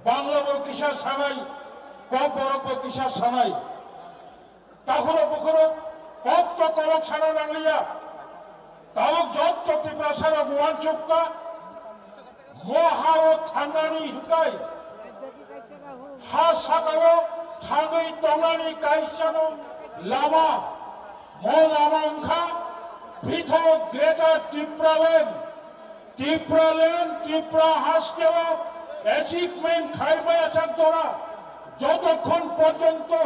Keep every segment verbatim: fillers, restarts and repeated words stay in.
Bangla bo kisa sanai, kok borok bo kisa sanai. Takhurok bukhurok kok to kolok sana nangliya. Tabuk jotto Tiprasa rok uansukha. Mo hao thangnani hikai. Ha sakao thangwi tongnani kaisano lama. Mo lama wngkha Prithok Greater Tipraland. Tipraland, Tipra hasteo achievement khai maya chak jora. Jotokhon porjonto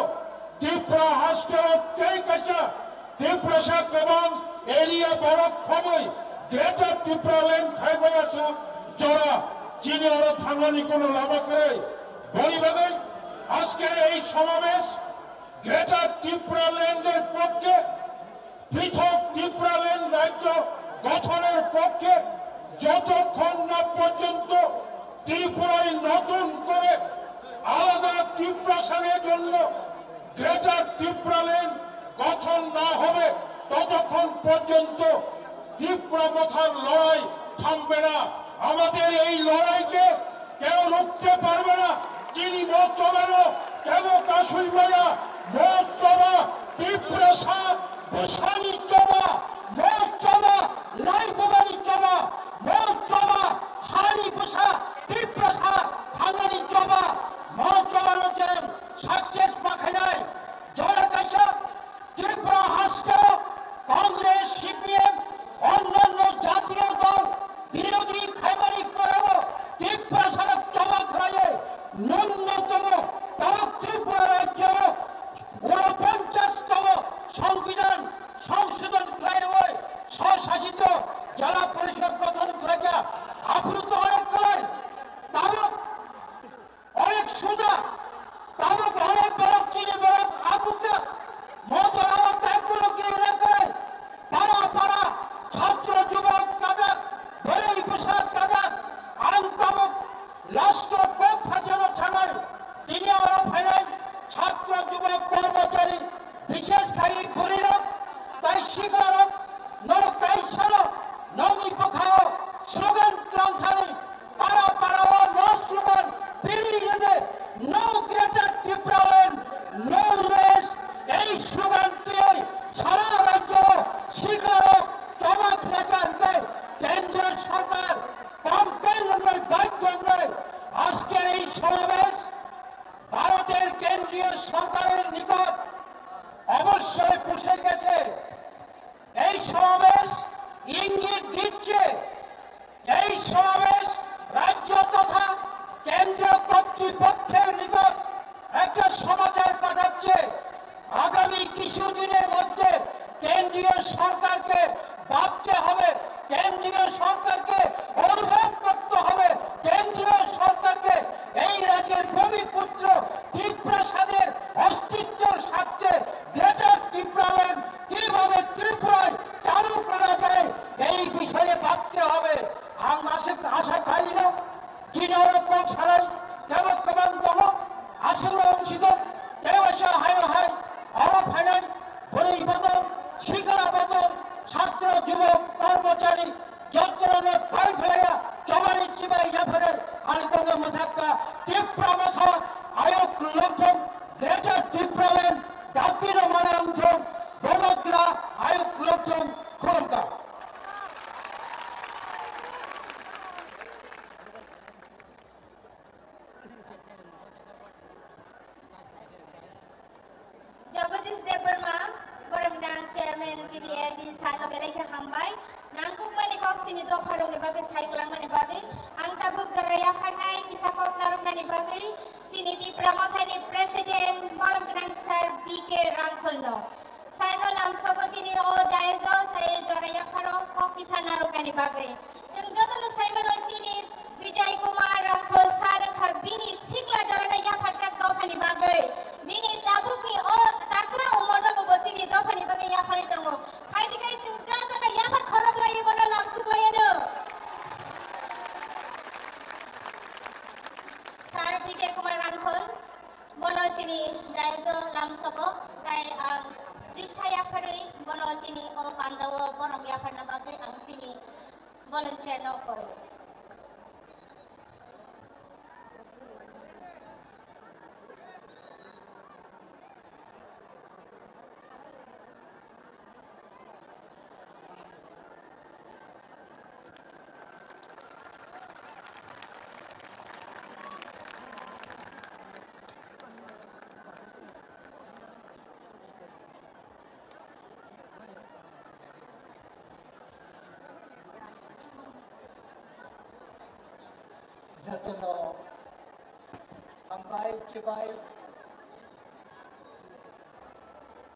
Tipra hasteo tei kaisa Tiprasa kwbang area borok khoboi Greater Tipraland khai maya chak jora. Chini oro thangnani kono lama kwrwi. Boni bagwi ajker ei somabesh Greater Tipraland er pokkhe, পৃথক ত্রিপুরাল্যান্ড রাজ্য গঠনের পক্ষে যতক্ষণ না পর্যন্ত ত্রিপুরায় নতুন করে আলাদা তিপ্রাসানের জন্য গ্রেটার তিপ্রাল্যান্ড গঠন না হবে, ততক্ষণ পর্যন্ত ত্রিপুরা মথার লড়াই থামবে না। আমাদের এই লড়াইকে কেউ রুখতে পারবে না। Chini mo choba no kebo kasui maya, mo choba Tiprasa bwsani choba, mo choba laibumani choba, mo choba hani bwsa Tiprasa thangani choba, mo choba no chwng success ma khainai. Jora kaisa Tripura hasteo Congress, C P M, onnanno jatiyo dol birodhi khaimani poreo Tiprasarok choba khlaiwi nunnotomo tabuk Tripura rajyo unoponchashtomo Songbidan songshodhon khlai rwui swsasito jela porishod gothon khlaikha. Aphuru to onek khlai tabuk Onek suda, tabuk onek borok chini borok abukjak, mo jorao tai kuno kiri na kwrwi, para para, chhatro jubok kajak, bwrwi bwsa kajak, ang tabuk last o kok phaisano thanai, tini oro phainai chhatro jubok kormochari, bishesh khai bwrwirok tai siklarok norok kaisano nokni bwkhao slogan twlang thani, para parao no slogan biri rwdi, no Greater Tipraland, no rest, ei slogan twiwi sara rajyo siklarok choba khlaikha hwnkhe kendriyo sorkar campaign wngnai, baidhyo wngnai. Ajker ei somabesh ভারতের কেন্দ্রীয় সরকারের নিকট অবশ্যই পৌঁছে গেছে। এই সমাবেশ ইঙ্গিত দিচ্ছে, এই সমাবেশ রাজ্য তথা কেন্দ্রীয় কর্তৃপক্ষের নিকট একটা সমাচার পাঠাচ্ছে। আগামী কিছু দিনের মধ্যে কেন্দ্রীয় সরকারকে ভাবতে হবে, কেন্দ্রীয় সরকারকে অনুভব করতে হবে, কেন্দ্রীয় সরকারকে এই রাজ্যের ভূমিপুত্র তিপ্রাসাদের অস্তিত্বর স্বার্থে গ্রেটার ত্রিপুরাল্যান্ড কিভাবে ত্রিপুরায় চালু করা যায়, এই বিষয়ে ভাবতে হবে। Ang aswk asa khaino, chini oro kok sanai tebo kwbang tongo, aswkno wngsigo, tei waisa haino hai oro phainai bwrwi bodol, sikla bodol, chhatro, jubok, kormochari, jotono no phai phlaiya, chobani chibai yaphare, ani kono mwthakka, Tipra motha, ayok lokthong, Greater Tipraland, dakti no mana wngthong, bobogra, ayok lokthong, khulumkha. Jagadish Debbarma, borok nang chairman T D A D sano belai khe hambai. Nangkukmani kok chini dopharokni bagwi saikwlangmani bagwi ang tabuk jora yapharnai kisa kok narwknani bagwi chini Tipra Mothaini president borok nang sir B K Rangkholno. Sarno lamsogo chini o daiso tai jora yapharo kok kisa narwknani bagwi. Chwng jotono saimano chini Vijay Kumar Rangkhol sir wngkha bini sikla jorano yapharjak dophani bagwi. Bini tabukni o chakra umorno bo chini dophani bagwi yapharwi tongo. Phaidi khai chwng jotono yapha khorok laiwi bono lamsuk laiano. Sir Vijay Kumar Rangkhol. Bono chini daiso lamsogo, tai ang risa yapharwi bono chini o pandao borom yapharna bagwi ang chini volunteer no kori. Jotono hambai chibai,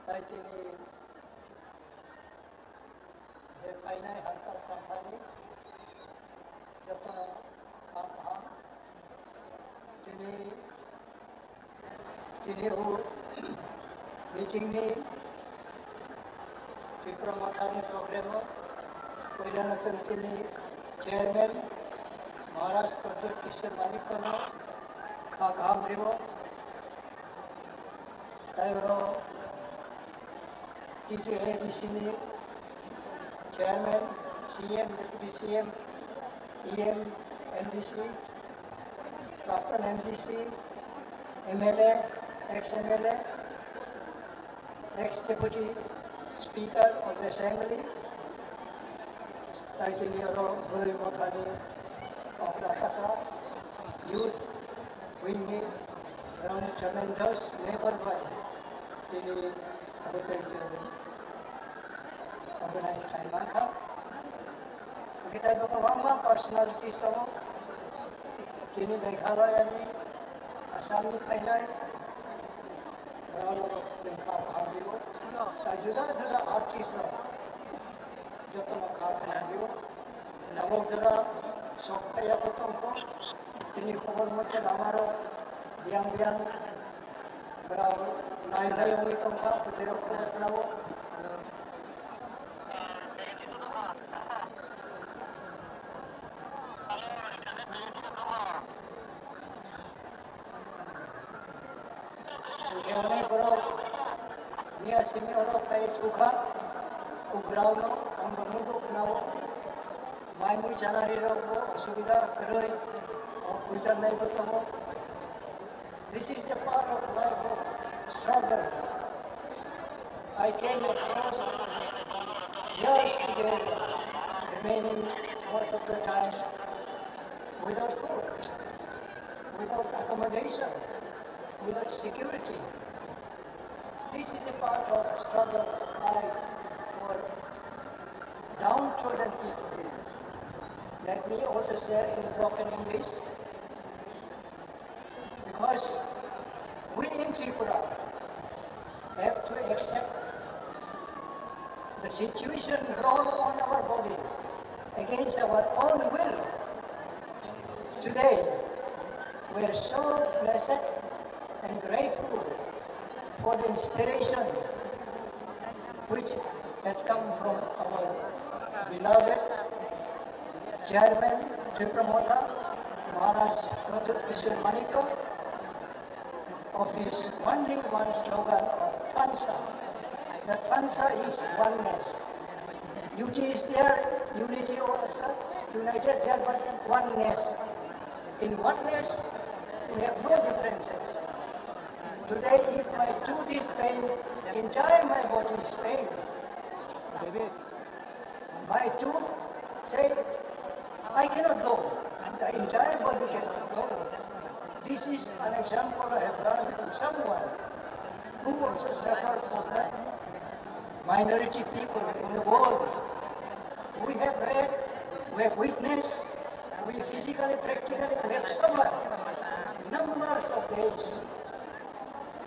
tai tini je painai hachal samphani jotono kha kaham. Tini chini o meeting ni Tipra Motha ni program o puila no chwng tini chairman Maharaj Pradyut Kishore Manik no kha kaham rio. Tai oro T T A D C ni chairman, C M, deputy C M, E M, M D C, Praptan M D C, M L A, ex M L A, ex deputy speaker of the assembly, tai tini oro Bwrwi Mothani okra takra youth wing ni rani tremendous labor bai tini abo tei chwng organize khai mankha. Hwnkhe tei bo kwbangma personalities tongo. Chini Meghalaya ni, Assam ni phainai, borok chwng kha kaham rio. Tai juda juda artist rok jotono kha kaham rio. Nabok jora sok phaiya bo tongkho. Chini khobor mote lama rok biyang biyang borok nai nai wngwi tongkha, bwtwi rok khobor khwnao. Hwnkhe hwnwi borok miya simi oro phai thukha, ugrao no ang bo nugo khwnao, mai mui chanari rok bo osubida kwrwi, o puijaknai bo tongo. This is the part of life of struggle. I came across years together, remaining most of the time without food, without accommodation, without security. This is a part of struggle of life for downtrodden people. Let me also share in broken English. Because we in Tripura have to accept the situation roll on our body against our own will. Today, we are so blessed and grateful for the inspiration which had come from our beloved Chairman Tipra Motha, Maharaj Pradyut Kishore Manikya, of his only one slogan of Thansa. The Thansa is oneness. Unity is there, unity also, united there, but oneness. In oneness, we have no differences. Today, if my tooth is pain, entire my body is pain. My tooth say, "I cannot go." The entire body cannot go. This is an example I have learned from someone who also suffered for the minority people in the world. We have read, we have witnessed, we physically, practically, we have suffered numbers of days.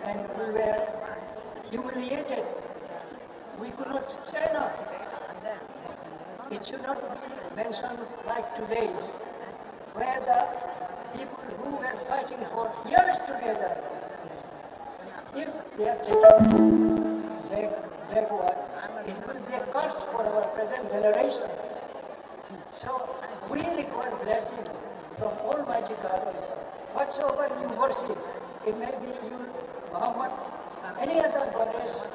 And we were humiliated. We could not stand up. It should not be mentioned like today's, where the people who were fighting for years together, if they are taken back, backward, it will be a curse for our present generation. So we require blessing from Almighty God also. Whatsoever you worship, it may be you, Muhammad, any other goddess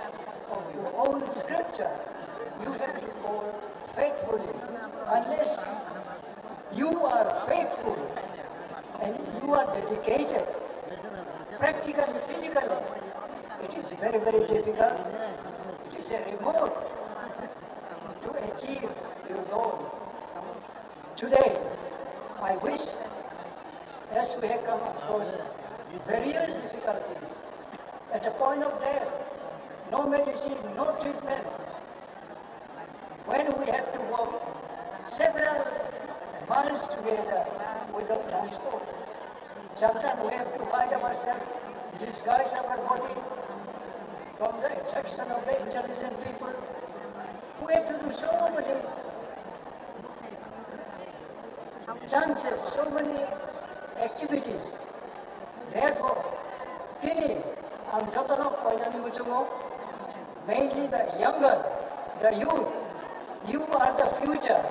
of your own scripture, you have to call faithfully. Unless you are faithful and you are dedicated, practically, physically, it is very, very difficult. It is a remote to achieve your goal. Today, I wish, as we have come across various difficulties, at the point of death, no medicine, no treatment, when we have to walk several miles together, We don't transport. Sometimes we have to hide ourselves, disguise our body from the attraction of the intelligent people. We have to do so many chances, so many activities. Therefore, tini ang jotono koinani muchungo, mainly the younger, the youth, you are the future.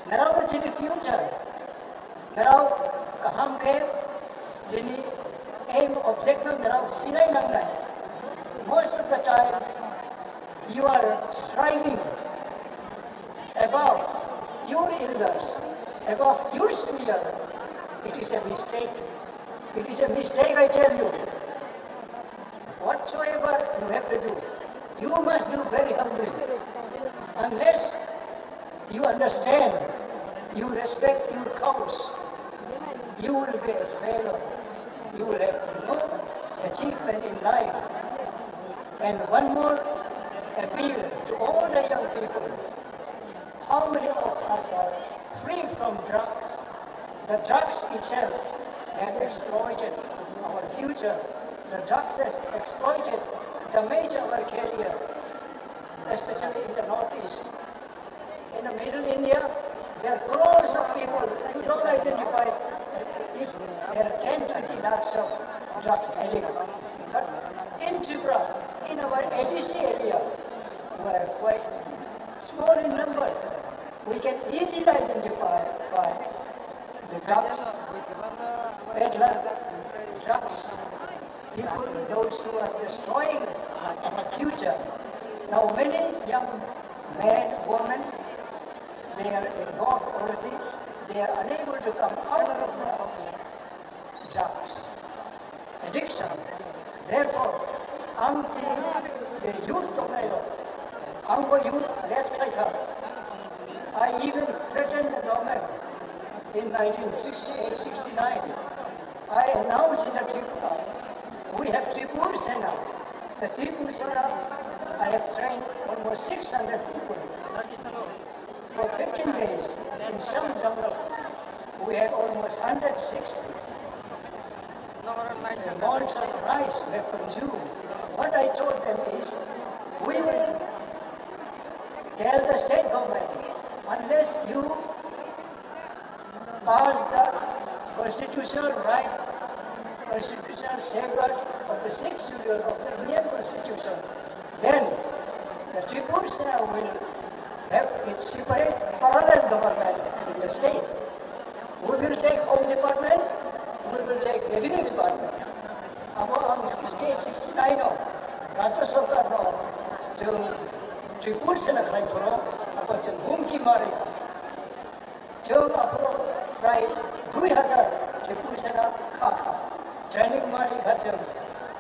Narao chini future. Narao kaham khe chini aim, object no narao sinai nangnai. Most of the time, you are striving above your elders, above your senior. It is a mistake. It is a mistake, I tell you. Whatsoever you have to do, you must do very humbly. Unless you understand, you respect your cause, you will be a failure. You will have no achievement in life. And one more appeal to all the young people. How many of us are free from drugs? The drugs itself have exploited our future. The drugs has exploited, damaged our career, especially in the Northeast. In the Middle India, there are crores of people you don't identify if there are ten, twenty lakhs of drugs addict. But in Tripura, in our A D C area, we are quite small in numbers. We can easily identify the drugs peddler, drugs people, those who are destroying our future. Now many young men, women, they are involved already. They are unable to come out of the drugs addiction. Therefore, ang tini je youth tongnai rok, ang bo youth let khai kha. I even threatened the government in nineteen sixty-eight sixty-nine. I announced in the Tripura, we have Tripur Sena. The Tripur Sena, I have trained almost six hundred people. For fifteen days, in some jungle, we have almost hundred sixty mons of rice we have consumed. What I told them is, we will tell the state government, unless you pass the constitutional right, constitutional safeguard of the sixth schedule of the Indian Constitution, then the Tripur Sena will have its separate parallel government in the state. We will take Home Department, we will take Revenue Department. Abo ang sixty-eight sixty-nine o Rajya Sarkar no chwng Tripur Sena khlai phuru abo chwng humki mari. Chwng aphuru prai dui hazar Tripur Sena kha kha. Training mari kha chwng.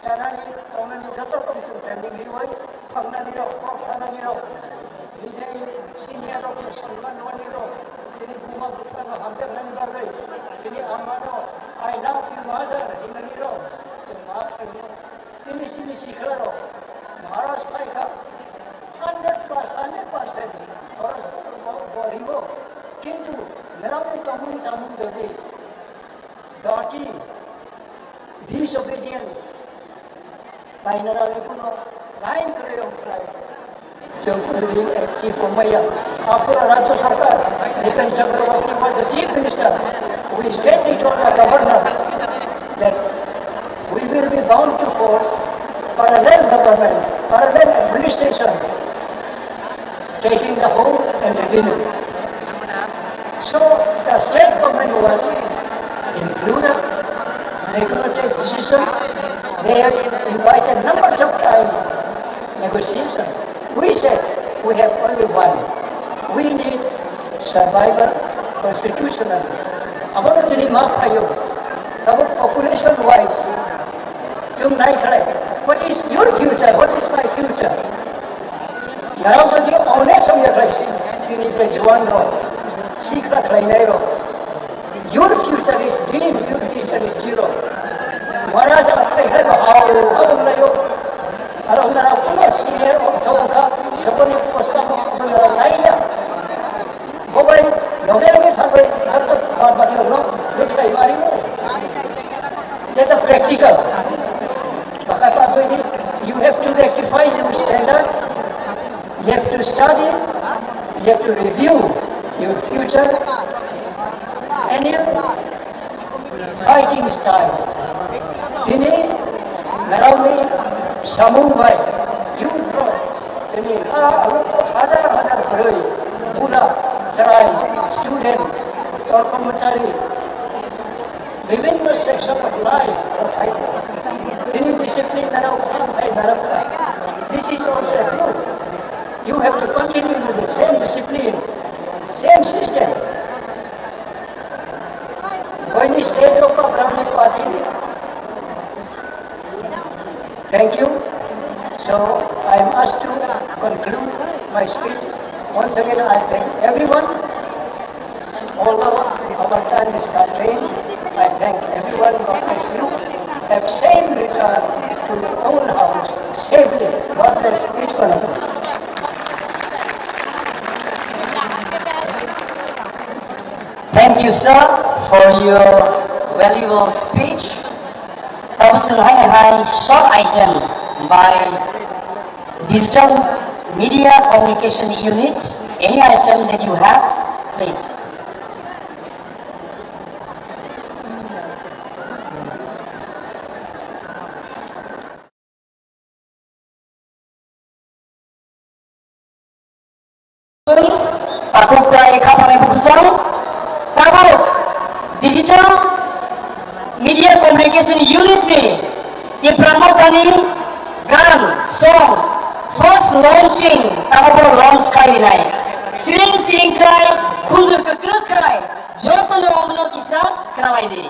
Chanani tongnani joto rokom chwng training riwi thangnani rok, kok sanani rok, nijeni senior rok no sonman rwani rok, chini buma bupha no hamjaknani bagwi, chini ama no "I love you mother" hinani rok chwng ma khaio. Tini sini sikla rok Maharaj phai kha, hundred plus, hundred percent Maharaj bo, bo, bo ringo. Kintu nirok ni tongmung chamung jodi dirty, disobedience, tai nirok ni kuno line kwrwi rok khlai. Chowdhury Chief Komaiya, after Rajya Sarkar, Nitin Chakraborty was the Chief Minister. We straightly told the governor that we will be bound to force parallel government, parallel administration, taking the whole and revenue. So the state government was included, they could not take decision. They have invited numbers of time negotiation. We said we have only one. We need survival constitutional. Abono tini ma khayo. Abo population wise, chwng nai khlai. What is your future? What is my future? Narok jodi honest wngya khlai, tini je juan rok, sikla khlainai rok, your future is dim, your future is zero. Maharaj apai hai ba hao, hao wnglaio. Aro narok kuno senior officer wngkha, saboni posta mo narok naiya. Bobai loge loge thangbai, arto bad baki rokno That the practical. Bakata twi di, you have to rectify your standard, you have to study, you have to review your future, and your fighting style. Tini narao ni samung bai, youth rok, tini a, a, hajar hajar bwrwi, bura, chwrai, student, kormachari, বিভিন্ন section of life of Hyderabad. Tini discipline narao kaham khai narao kha. This is also a good. You have to continue with the same discipline, same system. When you state of Brahmanic party, thank you. So I am asked to conclude my speech. Once again, I thank everyone. Although our time is constrained, I thank everyone. God bless you. Have safe return to your own house safely. God bless each one of you. Thank you, sir, for your valuable speech. Tapos hai hai short item by Digital Media Communication Unit. Any item that you have, please. Takuk trai khapanai bukhusong. Tabuk Digital Media Communication Unit ni Tipra Mothani gan song first launching tabuk launch khai rinai. Siring siring khai, khunjur kwkrwk khai, jotono omono kisa khnabai di.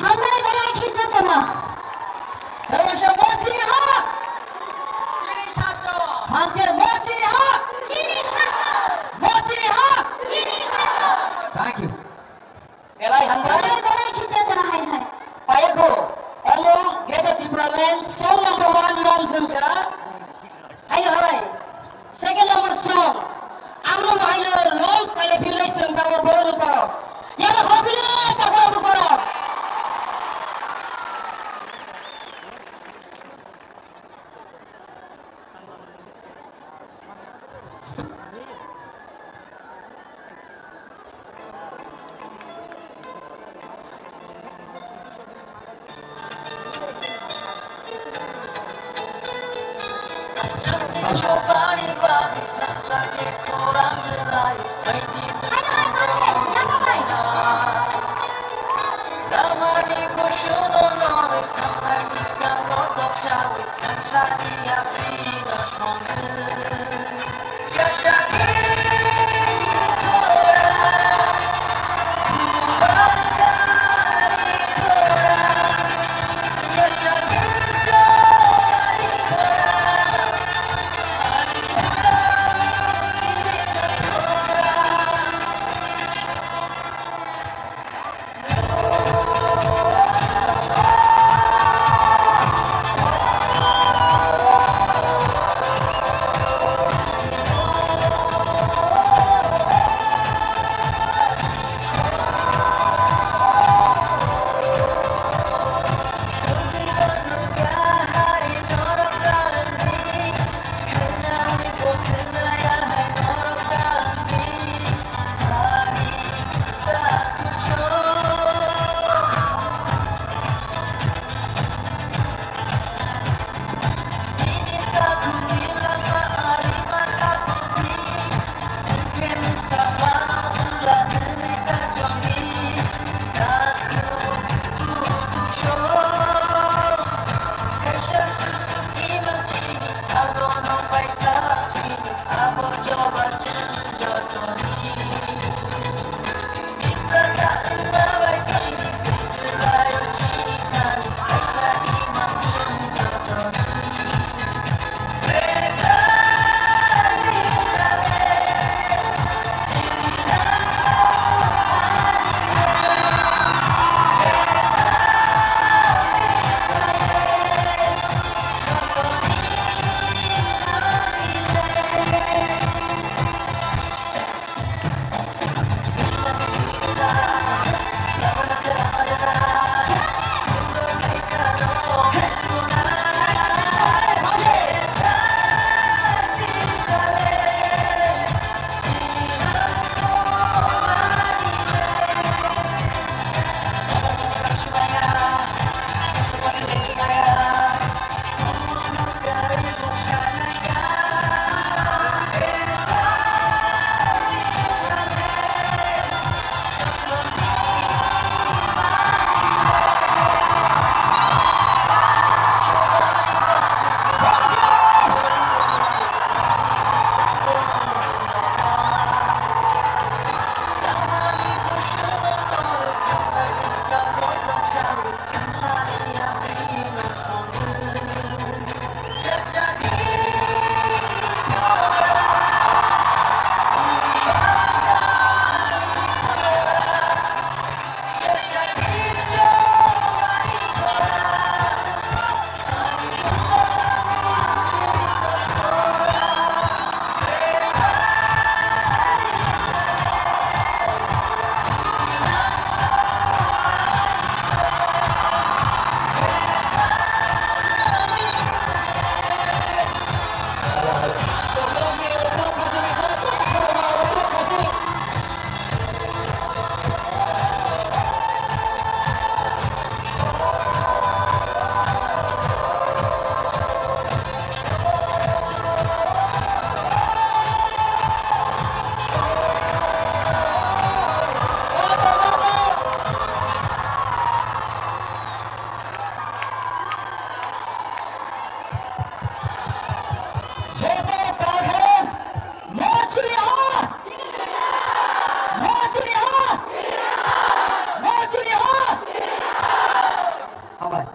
Hambai belai khe jotono. Tei waisa mo chini ha. Chini saso. Hamkhe mo chini ha. Chini saso. Mo chini ha. Chini saso. Thank you. Belai hambai. Hambai belai khe jotono hai hai. Payakho. Amo Greater Tipraland song number one launch wngkha. Haino hai, second number song, ang no haino launch khaile philai chwng tamo borok ni borok. Yalo hobile tamo borok.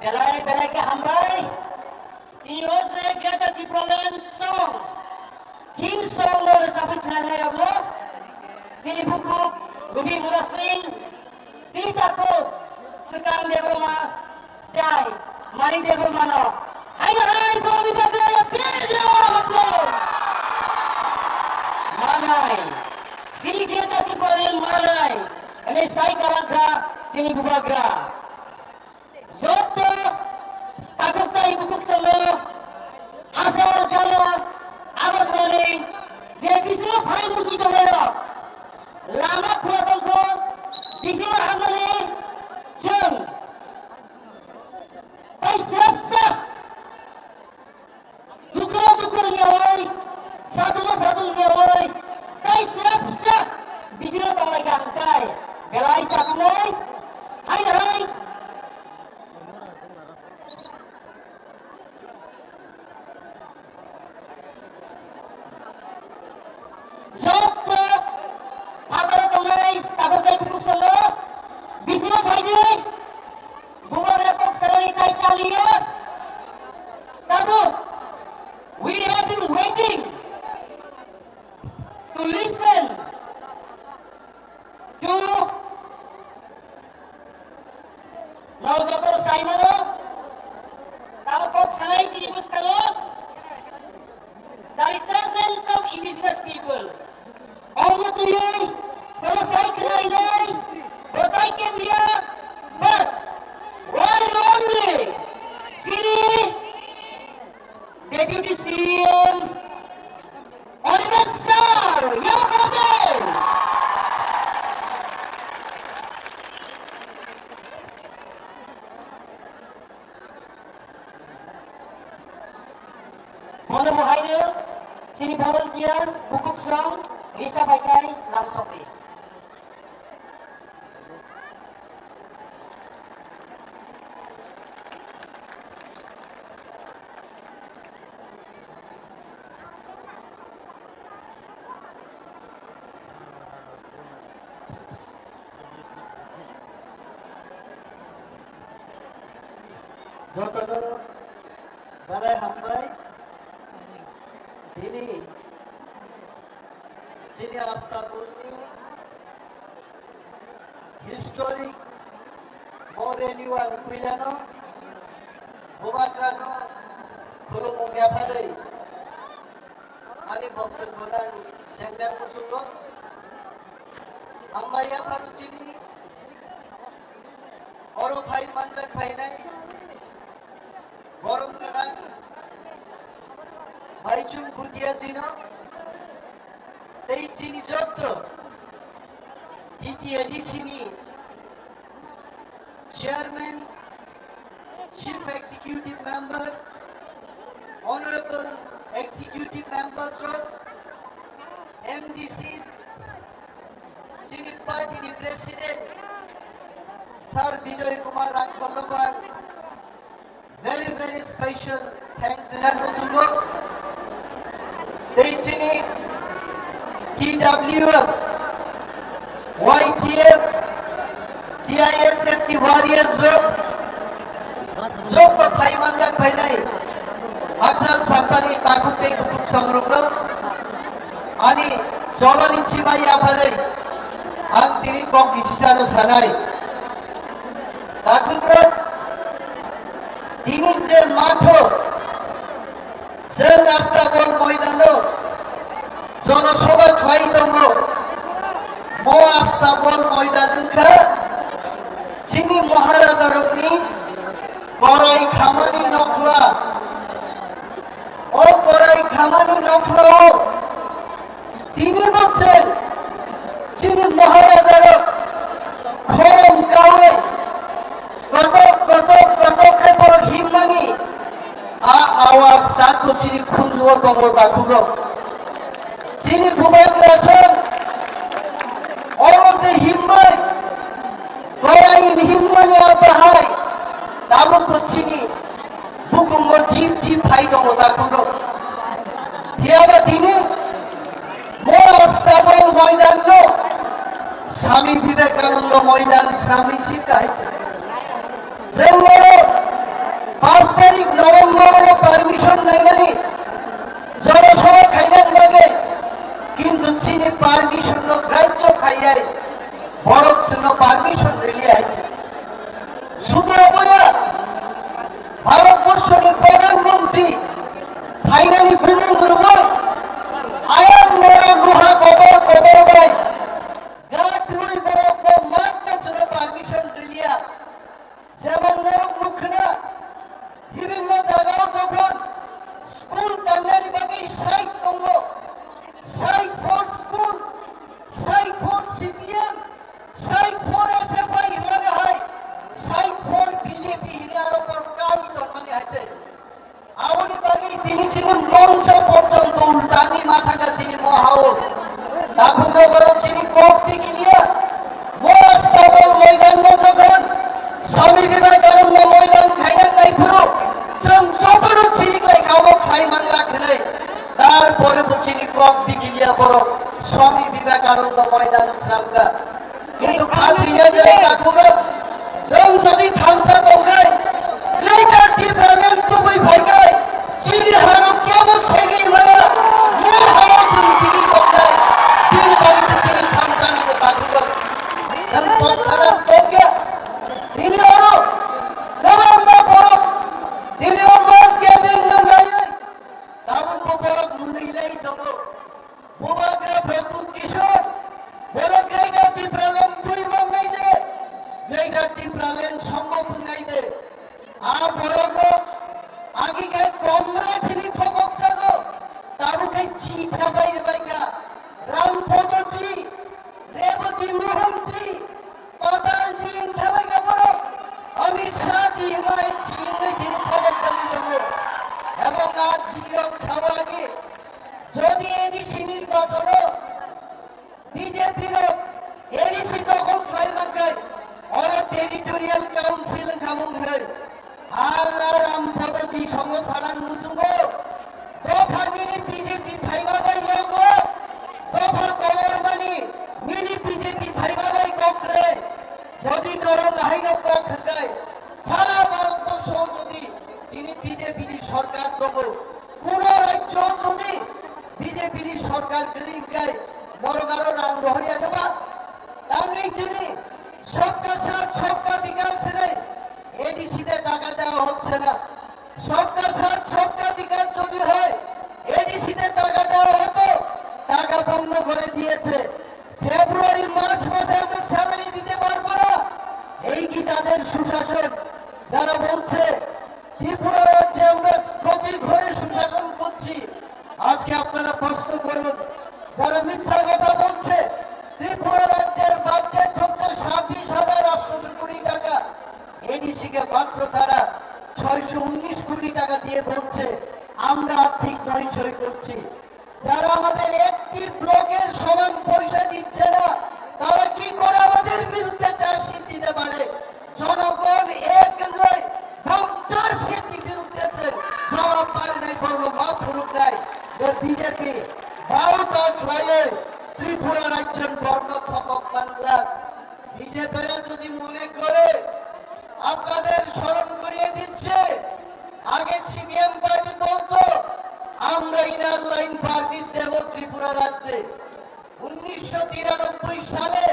Belai belai khe hambai. Chini o se Greater Tipraland song, theme song no rwchapwi thwngnairokno chini bukhuk Rubi Murasing, chini takhuk Swkang Debbarma, tei Manik Debbarmano. Haino hai bongni bagwi big round of applause. Manai, chini Greater Tipraland manai, hwnwi sai kwlangkha chini bubagra. Joto takhuk tai bukhuk songno hachal kala Agartala ni je bisingo phai muchung tongnairok lama khula tongkho, bisingo hamnani chwng tai srapsa. Dukhuno dukhu wngyaui, sadungno sadung wngyaui, tai srapsa bisingo tonglaikha hwnkhe belai chakunai hai hai. Joto phataro tongnai takhuk tai bukhuk songno bisingo phaidi. Bubagra kok sanani tai chaliya. Tabuk, we have been waiting to listen to, nao joto saimano, tabuk kok sanai chini bwskango, the resurgence of indigenous people. Omo twiwi sono sai khnainai, bo tai kemya, but one and only, chini Deputy C E M, Animesh sir, yakarate. Bono bo haino chini volunteer bukhuk song risa phaikai lamsokdi. Jotono belai hambai. Bini chini Astabulni historic bo rally o ang puilano bubagrano khulumung yapharwi ani boktobyo no ang chengnai muchungo. Hambai yapharo chini oro phai manjak phainai borom gwnang Baichung Bhutia jino tei chini jotto T T A D C ni Chairman, Chief Executive Member, Honorable Executive Members rok, M D Cs, chini party ni President, Sir Bijoy Kumar Rangkholno ang very, very special thanks rinani muchungo. Tei chini T W F, Y T F, T I S F ni warriors rok, joto phai manjak phainai, Achal Sampani takhuk tei bukhuk songrok rok, ani jobani chibai yapharwi ang tini kok kisisano sanai. Takhukrok, tini je matho, chwng Astabol moidano jonosobha khlai tongo, bo Astabol moidan wngkha chini Maharajarokni korai khamani nokhla. O korai khamani nokhlao tini bo chwng chini Maharajarok khorang kaui kotok kotok kotok khe borok himmani a awaz dakho chini khunjuo tongo takhukrok. Chini bubagra song oro je himmai korai himmani a bahai tabukbo chini bukungo jip jip phai tongo takhukrok. Phiyaba tini Mora Stable moidan no Swami Vivekananda moidan Swami si kahai. Chwng oro Paanch tarik November o permission nainani, jonasabha khaina bagwi, kintu chini permission no grajyo khaiyai, borok chwngno permission riliya hai. Sudu aboya, Bharatborsho ni Pradhan Mantri phainani bumung rwui, ayang nero luha kotor kotor bai, gat rwui borok bo matno chwngno permission riliya. Jemon norok nukha na, bibhinno jagao jokhon school tangnani bagwi side tongo, side for school, side for C P M, side for S F I hwnmani hai, side for B J P hwnwi aro por kai tongmani hai tei. Aboni bagwi tini chini moncho porjonto ultani ma thangkha chini mohao. Takhuk rogoro chini kok tikiliya. Mo Astabol moidan no jokhon Swami Vivekananda moidan khaina naiphuru chwng jotono chiriklai kamo khai mangla khnai. Tarpore bo chini kok tikiliya borok Swami Vivekananda moidan sramkha. Kintu khatina jai takhuk rok, chwng jodi thansa tongkhai, Greater Tipraland tubui phaikhai, chini hano kebo segwi maya, mo hano chwng tigwi tongkhai, bini bagwi se chini thansa nango takhuk rok. Chwng tongthana tongya, tini oro, kwbangma borok, tini o mass gathering no naiwi, tabukbo borok mwnwi lai tongo. Bubagra Pradyut Kishore, bole Greater Tipraland twi mangnai de, Greater Tipraland sombhob wngnai de. A borok rok agi khai Comrade hwnwi thokok jago, tabuk khai chini thabai rwbaikha. Ram Photo ji, Reboti Mohan ji, Patal ji wngkha bai kha borok. Amit Shah ji hwnwi chini tini thokok jagwi tongo. Ebong a jirok sao agi, jodi A D C nirbachono B J P rok A D C dokhol khlai mankhai, oro Territorial Council wngkha mung hwnwi. Hala Ram Photo ji songo salan muchungo. Dopha nini B J P phaima bai yogo. Dopha kolor mani nini B J P phaima bai kok kwrwi. Jodi norok haino kok hwnkhe sara Bharat borsho jodi tini B J P ni sorkar tongo, kuno rajyo jodi B J P ni sorkar kwrwi hwnkhe norok aro rang rohorya de ba? Tangwi tini sabka saath sabka vikas hwnwi A D C te taka dewa hocche na. সবকা সাথ সবকা বিকাশ যদি হয়, এডিসিতে টাকা দেওয়া হতো, টাকা বন্ধ করে দিয়েছে। ফেব্রুয়ারি মার্চ মাসে আমরা স্যালারি দিতে পারবো না। এই কি তাদের সুশাসন? যারা বলছে ত্রিপুরা রাজ্যে আমরা প্রতি ঘরে সুশাসন করছি, আজকে আপনারা প্রশ্ন করুন, যারা মিথ্যা কথা বলছে, ত্রিপুরা রাজ্যের বাজেট হচ্ছে ছাব্বিশ হাজার আটশোশো কোটি টাকা, এডিসি কে মাত্র তারা ছয়শো উনিশ কোটি টাকা দিয়ে বলছে আমরা আর্থিক নয়ছয় করছি। যারা আমাদের একটি ব্লকের সমান পয়সা দিচ্ছে না, তারা কি করে আমাদের বিরুদ্ধে চার্জশিট দিতে পারে? জনগণ এক নয়, পঞ্চাশ সিটি বিরুদ্ধে সে জবাব পার নাই, বলবো মা ফুরুক নাই। যে বিজেপি ভারত আশ্রয়ে ত্রিপুরা রাজ্যের বর্ণ থপক বাংলা বিজেপিরা যদি মনে করে আপনাদের স্মরণ করিয়ে দিচ্ছে, আগে সিপিএম পার্টি বলতো আমরা ইনার লাইন পারমিট দেব ত্রিপুরা রাজ্যে। উনিশশো তিরানব্বই সালে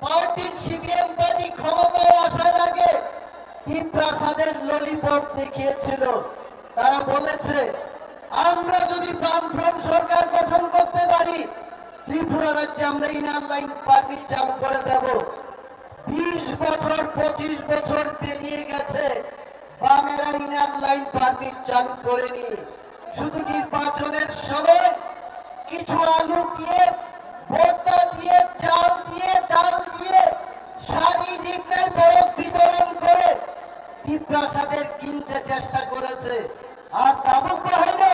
পার্টি সিপিএম পার্টি ক্ষমতায় আসার আগে তিপ্রাসাদের ললিপপ দেখিয়েছিল। তারা বলেছে আমরা যদি বামফ্রন্ট সরকার গঠন করতে পারি, ত্রিপুরা রাজ্যে আমরা ইনার লাইন পারমিট চালু করে দেব। বিশ বছর, পঁচিশ বছর পেরিয়ে গেছে, বামেরা ইনার লাইন পারমিট চালু করেনি। শুধু নির্বাচনের সময় কিছু আলু দিয়ে, ভর্তা দিয়ে, চাল দিয়ে, ডাল দিয়ে, শাড়ি, নিকলাই, বরফ বিতরণ করে তিপ্রাসাদের কিনতে চেষ্টা করেছে। Ar tabuk bahaino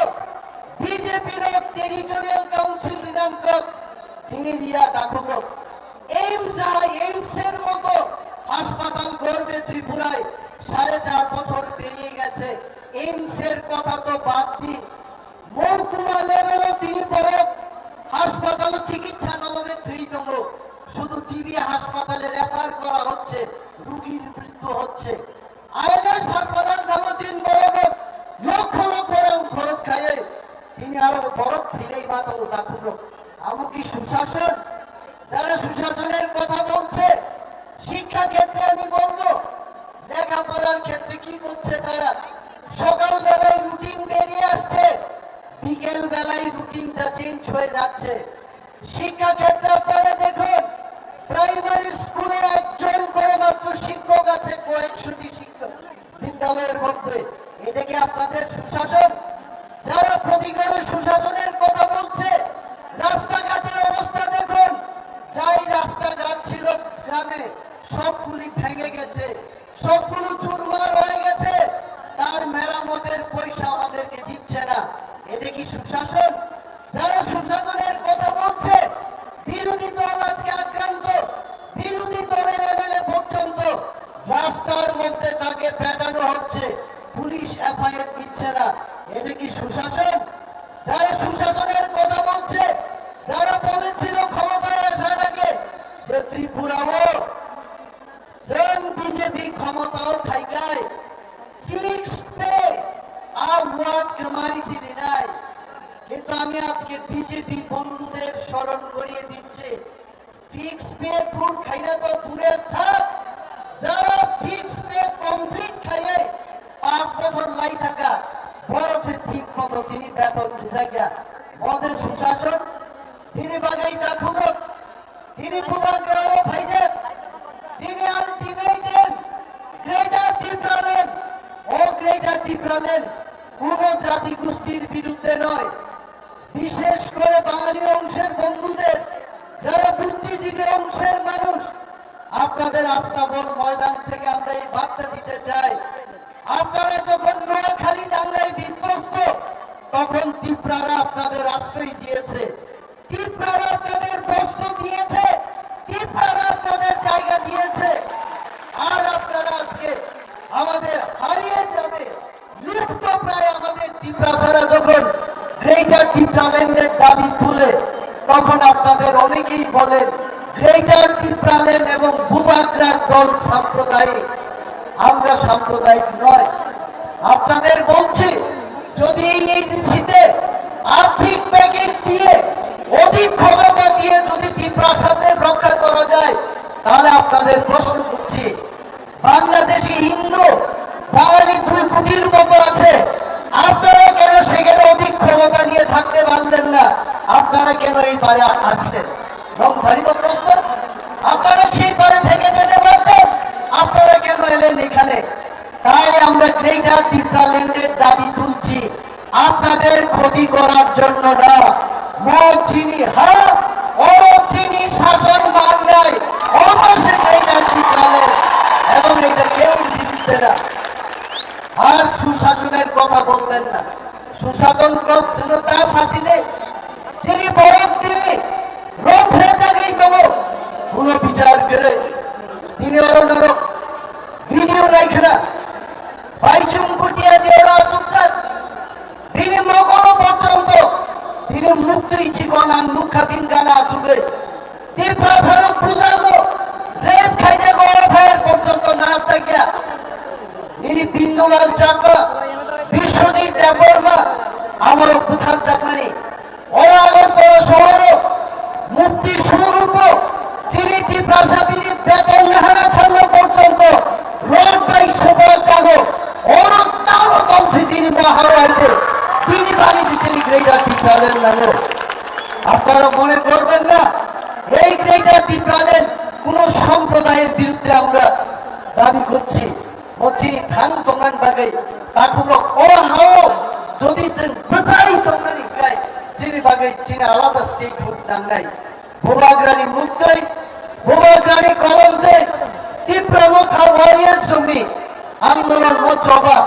B J P rok territorial council rinang kok tini riya takhuk rok. AIIMS hai, AIIMS er moto haspatal gorbe Tripurai sare char bochor peye geche. AIIMS er kotha to bad din, mohkuma level o tini borok haspatal o chikitsa no obe thwi tongo. Shudu G B haspatal e refer kora hocche, rugir mrityu hocche. ILS হাসপাতাল থাকো যে আরো বড় ফিরেই মাথা উঠা খুব। এমনকি সুশাসন, যারা সুশাসনের কথা বলছে, শিক্ষা ক্ষেত্রে আমি বলবো, লেখাপড়ার ক্ষেত্রে কি করছে তারা? সকালবেলায় রুটিন বেরিয়ে আসছে, বিকেল বেলায় রুটিনটা চেঞ্জ হয়ে যাচ্ছে। শিক্ষা ক্ষেত্রে আপনারা দেখুন, প্রাইমারি স্কুলে একজন করে মাত্র শিক্ষক আছে, কয়েকশোটি শিক্ষক বিদ্যালয়ের মধ্যে। এটা কি আপনাদের সুশাসন? যারা প্রতিকারের সুশাসনের কথা বলছে, রাস্তাঘাটের অবস্থা দেখুন, যাই রাস্তাঘাট ছিল গ্রামে, সবগুলি ভেঙে গেছে, সবগুলো চুরমার হয়ে গেছে। তার মেরামতের পয়সা আমাদেরকে দিচ্ছে না। এটা কি সুশাসন? যারা সুশাসনের কথা বলছে, বিরোধী দল আজকে আক্রান্ত, বিরোধী দলের এমএলএ পর্যন্ত রাস্তার মধ্যে তাকে পেটানো হচ্ছে, পুলিশ এফআইআর নিচ্ছে না। এটা কি সুশাসন? যারা সুশাসনের কথা বলছে, যারা বলেছিল ক্ষমতায় আসার আগে যে ত্রিপুরাও যেন বিজেপি ক্ষমতাও থাকায় ফিক্স পে আর ওয়ার্ড কামারি সিরিনাই। কিন্তু আমি আজকে বিজেপি বন্ধুদের স্মরণ করিয়ে দিচ্ছি, ফিক্স পে দূর খাইলে তো দূরের থাক, যারা ফিক্স পে কমপ্লিট খাইয়ে পাঁচ বছর লাই থাকা, বরং সে ঠিক মতো তিনি বেতন বুঝা গিয়া মধ্যে সুশাসন, তিনি বাগাই দাখুরক, তিনি বুবাগ্রাও ভাইজান, যিনি আলটিমেটাম গ্রেটার টিপ্রাল্যান্ড, ও গ্রেটার টিপ্রাল্যান্ড কোনো জাতিগোষ্ঠীর বিরুদ্ধে নয়, বিশেষ করে বাঙালি অংশের বন্ধুদের, যারা বুদ্ধিজীবী অংশের মানুষ, আপনাদের আস্তাবল ময়দান থেকে আমরা এই বার্তা দিতে চাই। আপনারা যখন নোয়াখালী দাঙ্গায় বিধ্বস্ত, তখন তিপ্রারা আপনাদের আশ্রয় দিয়েছে, তিপ্রারা আপনাদের বস্ত্র দিয়েছে, তিপ্রারা আপনাদের জায়গা দিয়েছে। আর আপনারা আজকে আমাদের হারিয়ে যাবে, লুপ্তপ্রায় আমাদের তিপ্রাসারা যখন গ্রেটার টিপ্রাল্যান্ডের দাবি তুলে, তখন আপনাদের অনেকেই বলেন গ্রেটার টিপ্রাল্যান্ড এবং বুবাগ্রার দল সাম্প্রদায়িক। আমরা সাম্প্রদায়িক নয়। আপনাদের বলছি, যদি এই এজিসিতে আর্থিক প্যাকেজ দিয়ে, অধিক ক্ষমতা দিয়ে যদি তিপ্রাসাদের রক্ষা করা যায়, তাহলে আপনাদের প্রশ্ন করছি, বাংলাদেশি হিন্দু বাঙালি দুই কোটির মতো আছে, আপনারা কেন সেখানে অধিক ক্ষমতা নিয়ে থাকতে পারলেন না? আপনারা কেন এই পারে আসলেন? রংধারী প্রশ্ন, আপনারা সেই পারে থেকে যেতে পারতেন, আপনারা কেন এলেন এখানে? তাই আমরা গ্রেটার তিপ্রাল্যান্ডের দাবি তুলছি। আপনাদের ক্ষতি করার জন্য না, মো চিনি হা, অরো চিনি শাসন বাংলায়, অবশ্যই এটা ঠিক হবে এবং এটা কেউ দিতে না। আর সুশাসনের কথা বলবেন না, সুশাসন কম ছিল তা সাথীতে যিনি বরং তিনি রং ফেলে জাগিয়ে দেব, কোনো বিচার করে তিনি অরো নরক ভিডিও নাই খেলা, বাইচুং কুটিয়া দিয়ে ওরা চুপ থাক। Bini mokolo porjonto, bini muktwi chikon ang nukha bini gana achugwi. Tiprasano bujago, rape khaijago, F I R porjonto narwkjakya. Nini Bindulal Chakma, Biswajit Debbarma, amorok butharjakmani. Oro Agartala sohoro mukti soropo chini Tiprasa bini beton nahana thangna porjonto rod bai sokol jago. Oro tamo tongsi chini bo haro aite bini bagwi si chini Greater Tipraland nango. আপনারা মনে করবেন না এই গ্রেটার টিপ্রাল্যান্ড কোনো সম্প্রদায়ের বিরুদ্ধে আমরা দাবি করছি। Bo chini thang tongna bagwi takhukrok o hao jodi chwng bwsai tongna ni khlai chini bagwi chini alada statehood nangnai. Bubagrani muktwi, Bubagrani kolomtwi, Tipra Motha Warriors rokni andolon no choba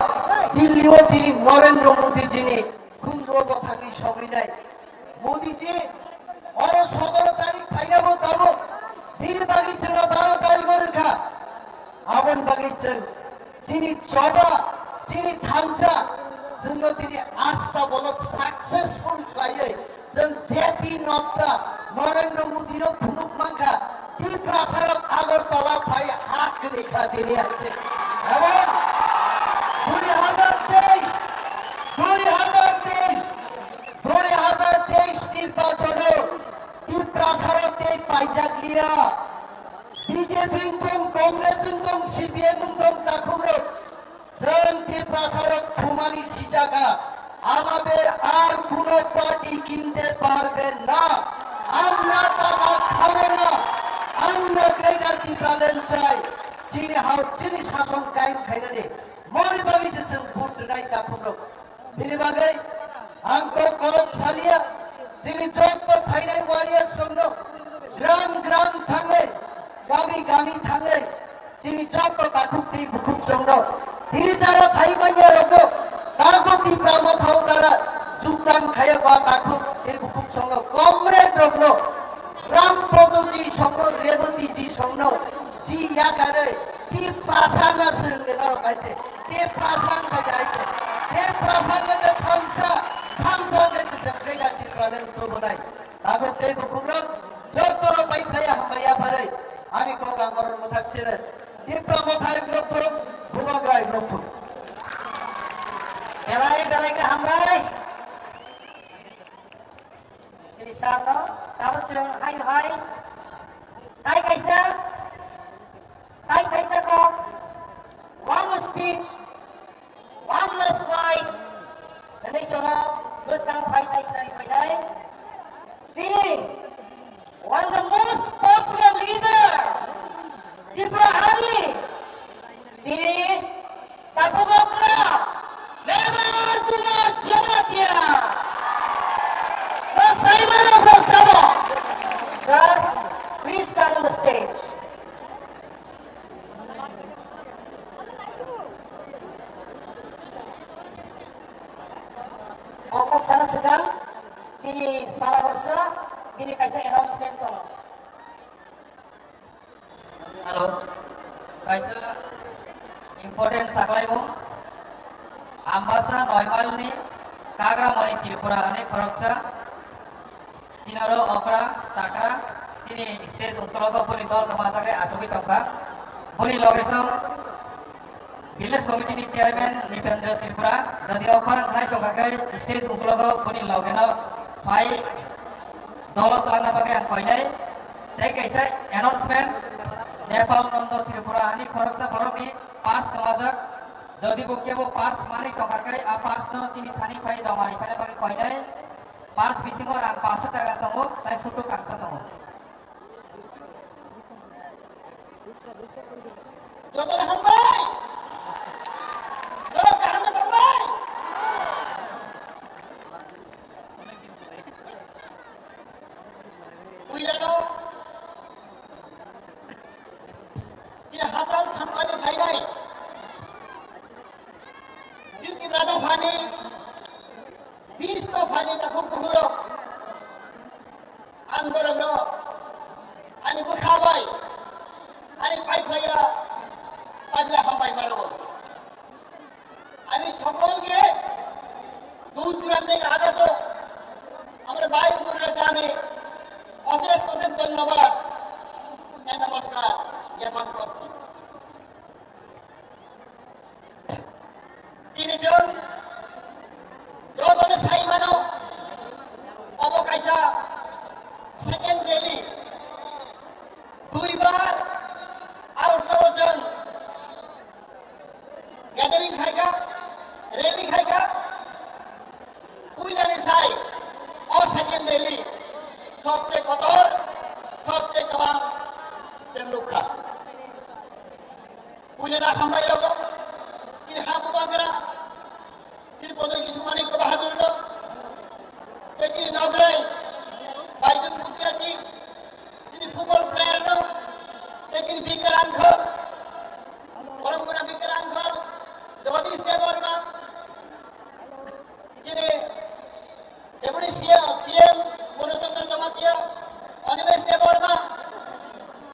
Delhi o tini Narendra Modi jini khunjuo bo thangwi sogwinai. Modi ji, oro sotoro tarik phainabo tabuk bini bagwi chwngno baro tarik o rwkha. Aboni bagwi chwng chini choba, chini thansa, chwngno tini asta bono successful khlaiwi chwng J P Nadda, Narendra Modi no phunuk mankha, Tiprasarok Agartala phai hak kwrwi kha tini hai se. Abo dui hazar teis, dui hazar teis, dui India, B J P wngtong, Congress wngtong, C P M wngtong, takhukrok, chwng Tiprasarok thumani sijakha, amaber ar kuno party kinte parbe na, amra taka khabo na, amra Greater Tipraland chai, chini hao chini sasong kaim khainani, moni bagwi se chwng vote rwnai takhukrok. Bini bagwi ang kok kolok salia, chini jotto phainai warriors rokno gram gram thangwi, gami gami thangwi, chini jotto takhuk tei bukhuk rokno tini jara phai manya rokno takhuk Tipra Motha o jara jukdam khaya ba takhuk tei bukhuk rokno comrade rokno Ram Podoji songno, Rebotiji songno, ji yakarwi, Tiprasana swrwngni norok hai se, Tiprasang hai se, Tiprasang hai se thamsa, thamsa hai se jagregar Tipraland tubunai. Takhuk tei bukhukrok, jotono bai khaya hambai yapharwi, ani kok ang oro mwthak sino. Tipra Motha hai rok thung, Bubagra hai rok thung. Belai, belai khe hambai. Chini sir no, tamo chwng hai hai. Tai kaisa, tai kaisa kok, one speech, one last fight. Hwnwi chwng bwskang phai sai khwnai phainai. Chini, one the most popular leader, Tripura Army. Chini, Takhuk okra, Mevar Kumar Jamatia. Rosai mano rosabo. Sir, please come on the stage. O kok sana swkang, chini sala gorsa, bini kaisa announcement tongo. Hello. Kaisa important saklaimung. Ambasa Noimalni Kagra Moni Tripura hwnwi khoroksa. Chinaro okra, chakra, chini stage ukologo boni dol kwmajagwi achugwi tongkha. Boni loge song Village Committee ni Chairman Nipendra Tripura, jodi o khorang khlai tongkha khe stage ukologo boni logeno phai dolo twlangna bagwi ang koinai. Tei kaisa announcement, Nepal Nondo Tripura hani khoroksa borokni purse kwmajak. Jodi bo kebo purse manwi tongkha khe a purse no chini thani phai joma ri phaina bagwi koinai. Purse bisingo rang paanch sho taka tongo, tai photo kangsa tongo. Jotono hambai. Jotono kaham tongbai. Puilano je hachal thangmani phainai. Jiti brada phani bis to phani takhuk bukhurok. Ang borokno ani bwkha bai, ani pai phaiya, paila hambai maro. Ani sokolke dul duran theke agoto amar bhai bonra khe ami osesh osesh dhonyobad e namaskar gyapon korchi. Tini chwng jotono sai mano, obo kaisa second rally. Duibar outro chwng gathering khaikha, rally khaikha. Puilani sai o second rally sobse kotor, sobse kwbang chwng nukha. Puila na hambai rogo, chini ha bubagra, chini Pradyot Kishore Manikya Bahadur no, tei chini nograi, Baidun Bhutia ji, chini football player no, tei chini Bikar Uncle, Boromguna Bikar Uncle, Jagadish Debbarma, chini Deputy C M, C M Monu Chandra Jamatia, Animesh Debbarma,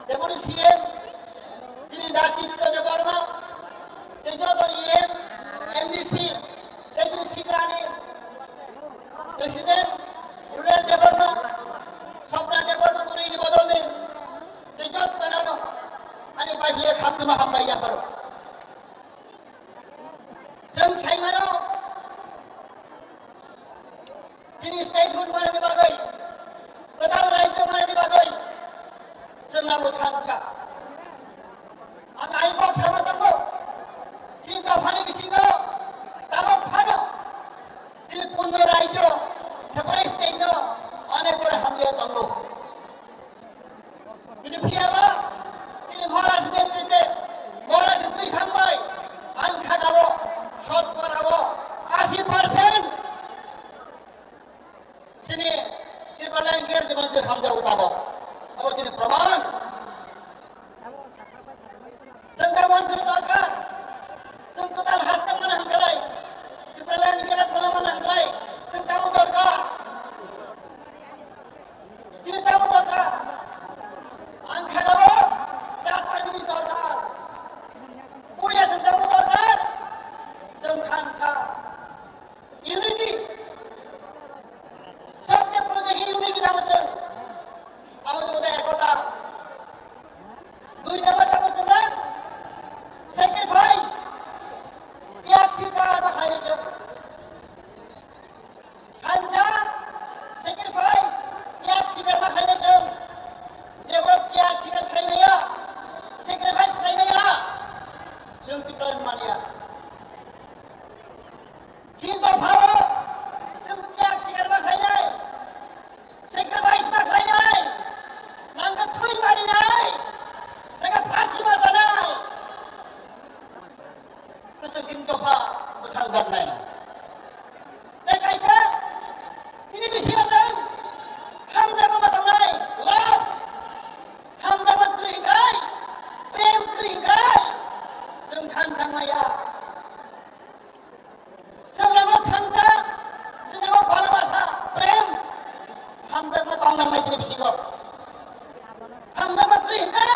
Deputy C M, chini Dachitya Debbarma, tei joto E M, M D C, tei chini Sikani, President, Rural Debbarma, Sopna Debbarma, Burini Bodolni, tei joto nano, ani pai biya khatuma hambai yaparo. Chwng sai mano, chini statehood manani bagwi, kwtal rajyo manani bagwi, Tongo. Bini phiyaba, chini Maharaj netrite, Maharaj twi thangbai, ang khagao, shotkorao, asi percent chini Tipraland gel jemon je hamjago tabok. Abo chini praman. Chwng tamo wngkha dorkar. Chwng kwtal hastang mano hwnkhai. Tipraland ni kela khwla mano hwnkhai. Chwng tamo dorkar. Chini tamo dorkar. Ang khagao jat tagini dorkar. Puria chwng tamo dorkar. Chwng khansa. Unity. Sabse pura unity nango chwng. Abo jodi ekota. Dui number ta bwswk na sacrifice, tiyag sikar ma khainai chwng. Khansa sacrifice, tiyag sikar ma khainai chwng. Jebo tiyag sikar khaimaya, sacrifice khaimaya, chwng Tipraland manya. Chini dophao chwng tiyag sikar ma khainai. Sacrifice ma khlainai, nangkhe thwi marinai, nangkhe phasi ma tanai. Kwchwng chini dopha bwthang jaknai. Tei kaisa chini bisingo chwng hamjakma ma tongnai, love, hamjakma kwrwi hwnkhe, prem kwrwi hwnkhe, chwng thansa maya. Chwng nango thansa, chwng nango bhalobasa, prem. Hamjakma tong nangnai chini bisingo. Hamjakma kwrwi hwnkhe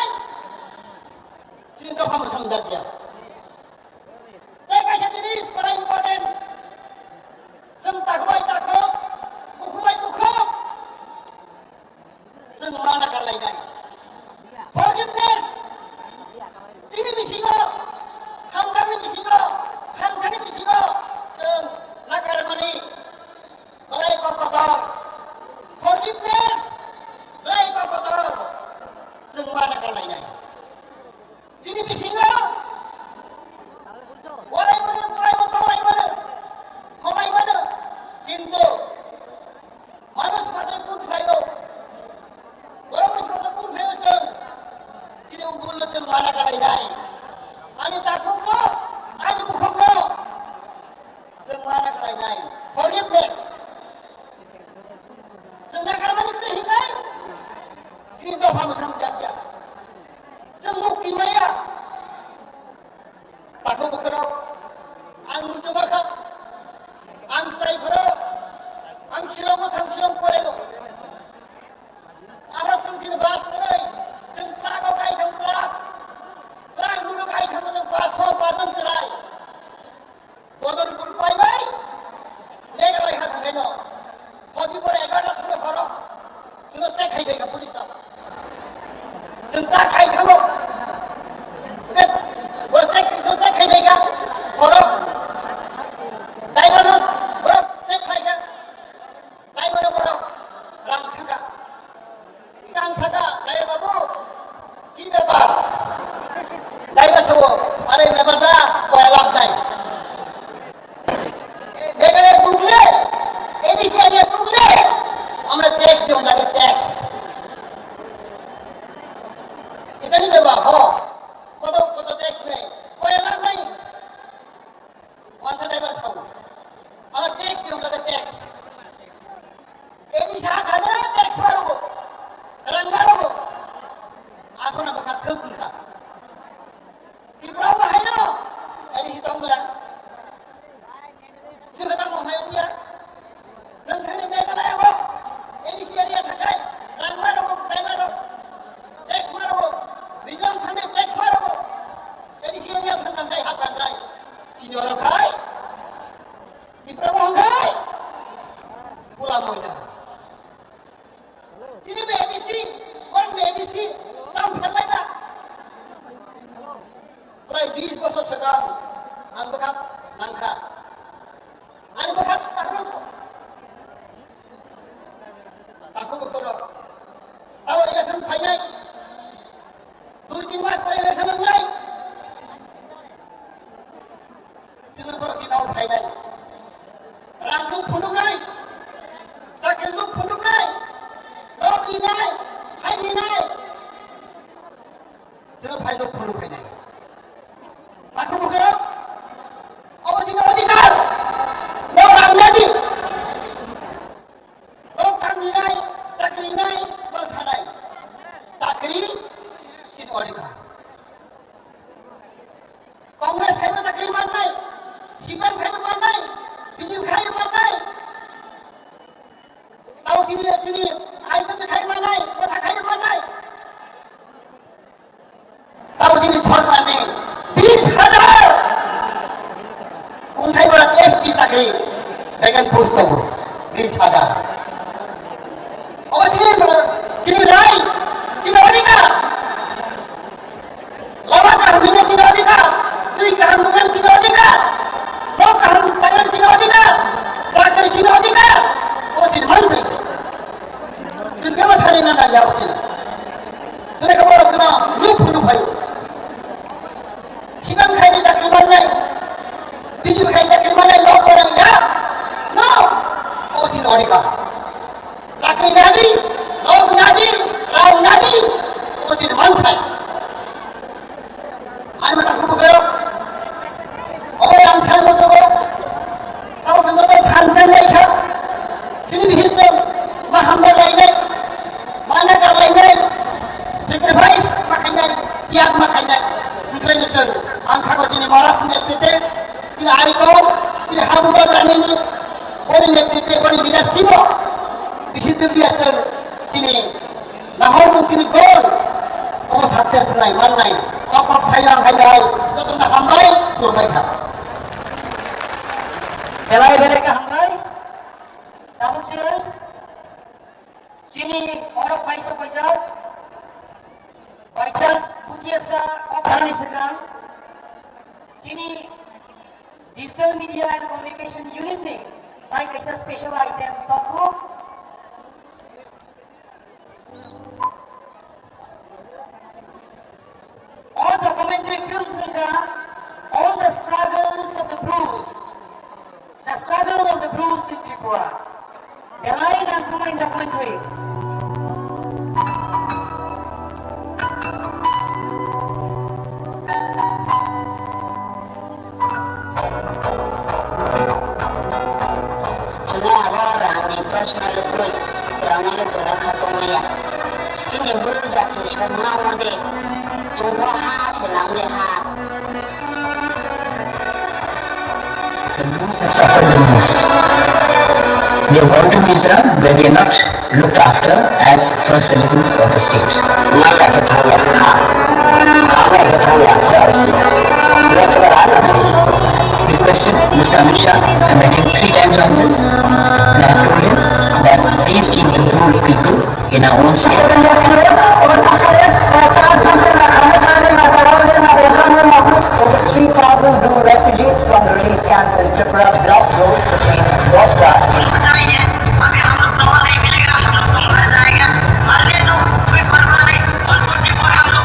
chini dopha mwthang jakya. Tei kaisa jinis belai important. Chwng takhuk bai takhuk, bukhuk bai bukhuk. Chwng ma nakarlainai. Forgiveness. Chini bisingo, hamjakni bisingo, hamjakni bisingo chwng nakarmani belai kok kotor. Forgiveness belai kok kotor. Chwng ma nakarlainai. Chini bisingo walai mano, twlai mano, tongwlai mano, homai mano. Kintu manush matro kun phaio. Borok manush matro kun phaio chwng. Chini ugurno chwng mana kalainai. Ani takhukno, ani bukhukno. Chwng mana khlainai? Forgiveness. Chwng nakarmani kwrwi hinai? Chini dopha mwthang jakya. Chwng mukti maya. Takhuk bukhurok. Ang muitu makha. Ang chwrai phoro. Ang Shillong o thang Shillong porego. Aro chwng chini bus kwrwi. Chwng truck o kai thang truck. Truck luro kai thang chwng bus o pajon chwrai. Bodolpur painai, Meghalaya ha thangnaino. Hodi pore egarota thangwi horo. Chwngno check khai baikha police rok. Chwng ta khai thango. Bo check, chwng check khai baikha. Horo. Driver no, borok check khlaikha. Driver no borok rang saka. Ang saka, "Driver babu, ki bepar?" Driver sabo, "Are bepar da, koya lab nai. Meghalaya tukle, A D C area tukle, amra tax diyo lage, tax." Itani bepar, ho. Koto, koto tax nai, koya lab nai. Wansa driver sao. Aro tax diyo lage, tax. Eni sa khana tax marogo. Rang marogo. Ako na baka thuk nta. Tipra ma haino. Eni si tong bela. Sir kata mo hayo ya. Nang thani Meghalaya go. Eni si area thakai. Rang marogo, rang marogo. Tax marogo. Bijong thani tax marogo. Eni si area thang kai hap kai. Chini oro khai. Tipra mo khai. Pula mo ita. Chini be A D C, orang be A D C, tam phalai ta. Prai bis bosor swkang, ang bwkha nangkha. Ani bwkha takhuk. Takhuk bwkhorok. Tabo election phainai. Dui tin mas pore election wngnai. Chwngno borok tini o phainai. Rang nuk phunuknai. Chakri nuk phunuknai. Rok Nai, hai ni nai. Chwla phai rok phuru phai nai. Aku bukharo. Obo tini odhikar. Rok ang nadi. Rok ang ni nai, chakri nai, bal sanai. Chakri, chini odhikar. Congress khai bo chakri mannai, C P M khai bo mannai, B J P khai bo mannai. Tao tini, tini, I P F khai mannai, kotha khai mannai. Tao tini sorkar ni bis hajar. Kungthai bara S T chakri, vacant post tongo, bis hajar. Obo tini, tini rai, tini odhikar. Lama kaham hwnwi chini odhikar, twi kaham nuknani chini odhikar, nok kaham tangnani chini odhikar, chakri chini odhikar, obo chini manthai se. Chwng kebo sari na nang ya obo chini. Chwng kebo rok kheno luk phuru phai. Sikang khai ni dakti mannai, B J P khai dakti mannai, nok barang ya, no, obo chini odhikar. Chakri nadi, rok nadi, rang nadi, obo chini manthai. Ani mata kubu kero. Obo yang sang mosogo. Tabo khe joto thansa lai kha. Chini bihis jong ma hamda lainai, ma nagar lainai, sacrifice ma khainai, tyag ma khainai. Hwnkhai ni chwng ang kha ko chini Maharaj ni netrite, chini aiko, chini habu bagrani ni, boni netrite, boni leadership o bisi dukliya chwng chini nahor mung chini goal obo success nai mannai. Kok kok sayo ang hai hai. Jotono hambai, khulumbai kha. Belai belai kha hambai. Tabuk chwng chini oro phaisa phaisa. By chance, butiyasa kok sanani swkang. Chini Digital Media and Communication Unit ni bai kaisa special item tongo. O documentary film wngkha On the Struggles of the Bru. The struggle of the Bru in Tripura. The light and women in the country. Chwla abo rangni proshno le kwrwi, rangno le chwla kha tongmaya. Chini Bru jati songha wngde, chwngno ha se nangde ha. The Brus have suffered the most. They have gone to Mizoram where they are not looked after as first citizens of the state. Requested Mister Amit Shah, I met him three times on this, and I told him that please keep the Bru people in our own state. Over three thousand Bru refugees from the relief camps in Tripura blocked roads between Bosra and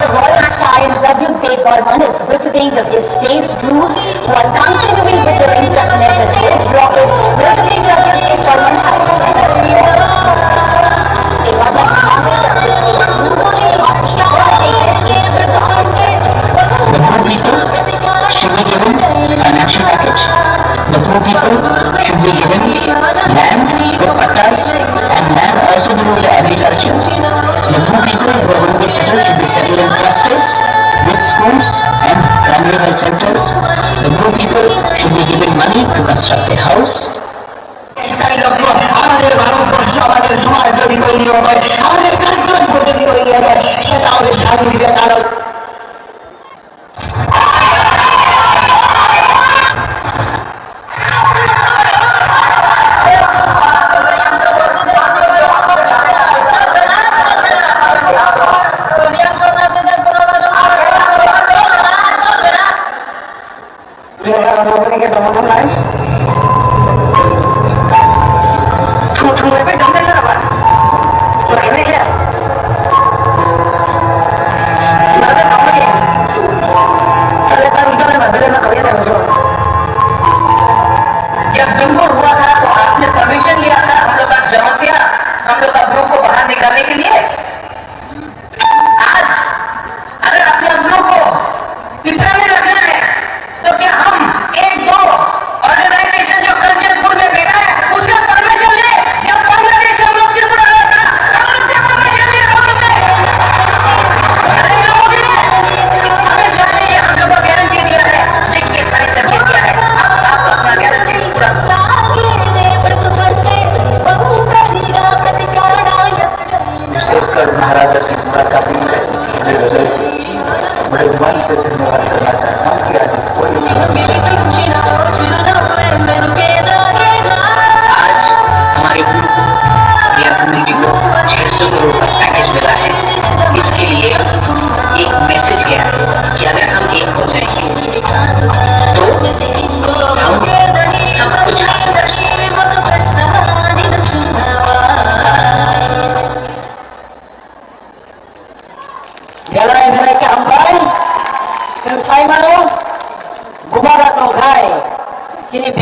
The royal sire Pradyut Debbarman is visiting the displaced Brus who are continuing with the indefinite and road blockage, notably Pradyut Debbarman has been The Bru people should be given financial package. The Bru people should be given land with pattas and land also to do with the agriculture. The Bru people who are going to be settled should be settled in clusters with schools and primary health centers. The Bru people should be given money to construct a house. তাই লক্ষ্য আমাদের ভারতবর্ষ, আমাদের সমাজ যদি তৈরি হয়, আমাদের কার্যক্রম যদি তৈরি হয়, সেটা হবে স্বাধীন Vivekananda.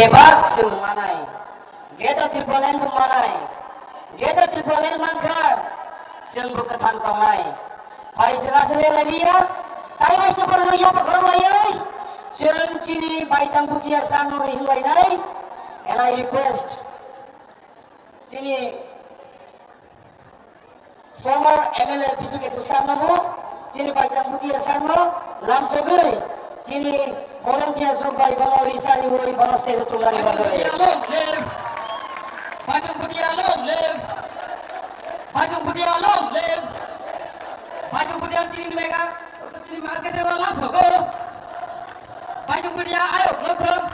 Bebak chwng manai. Greater Tipraland bo manai. Greater Tipraland mankha chwng bo kwthang tongnai. Phai chwng aswk lai liya. Tai bai se borok no yobo khorok laiwi chwng chini baithang bukia sano ri hinlainai. And I request chini former M L A Bisu Ketu sir no bo chini baithang bukia sano lamsogwi chini volunteers rok bai bono risa riwi bono stage o tubunani bagwi. Long live! Baitung Bhutia long live! Baitung Bhutia long live! Baitung Bhutia tini mega, tini maske terwa lamsogo. Baitung Bhutia ayok lothong.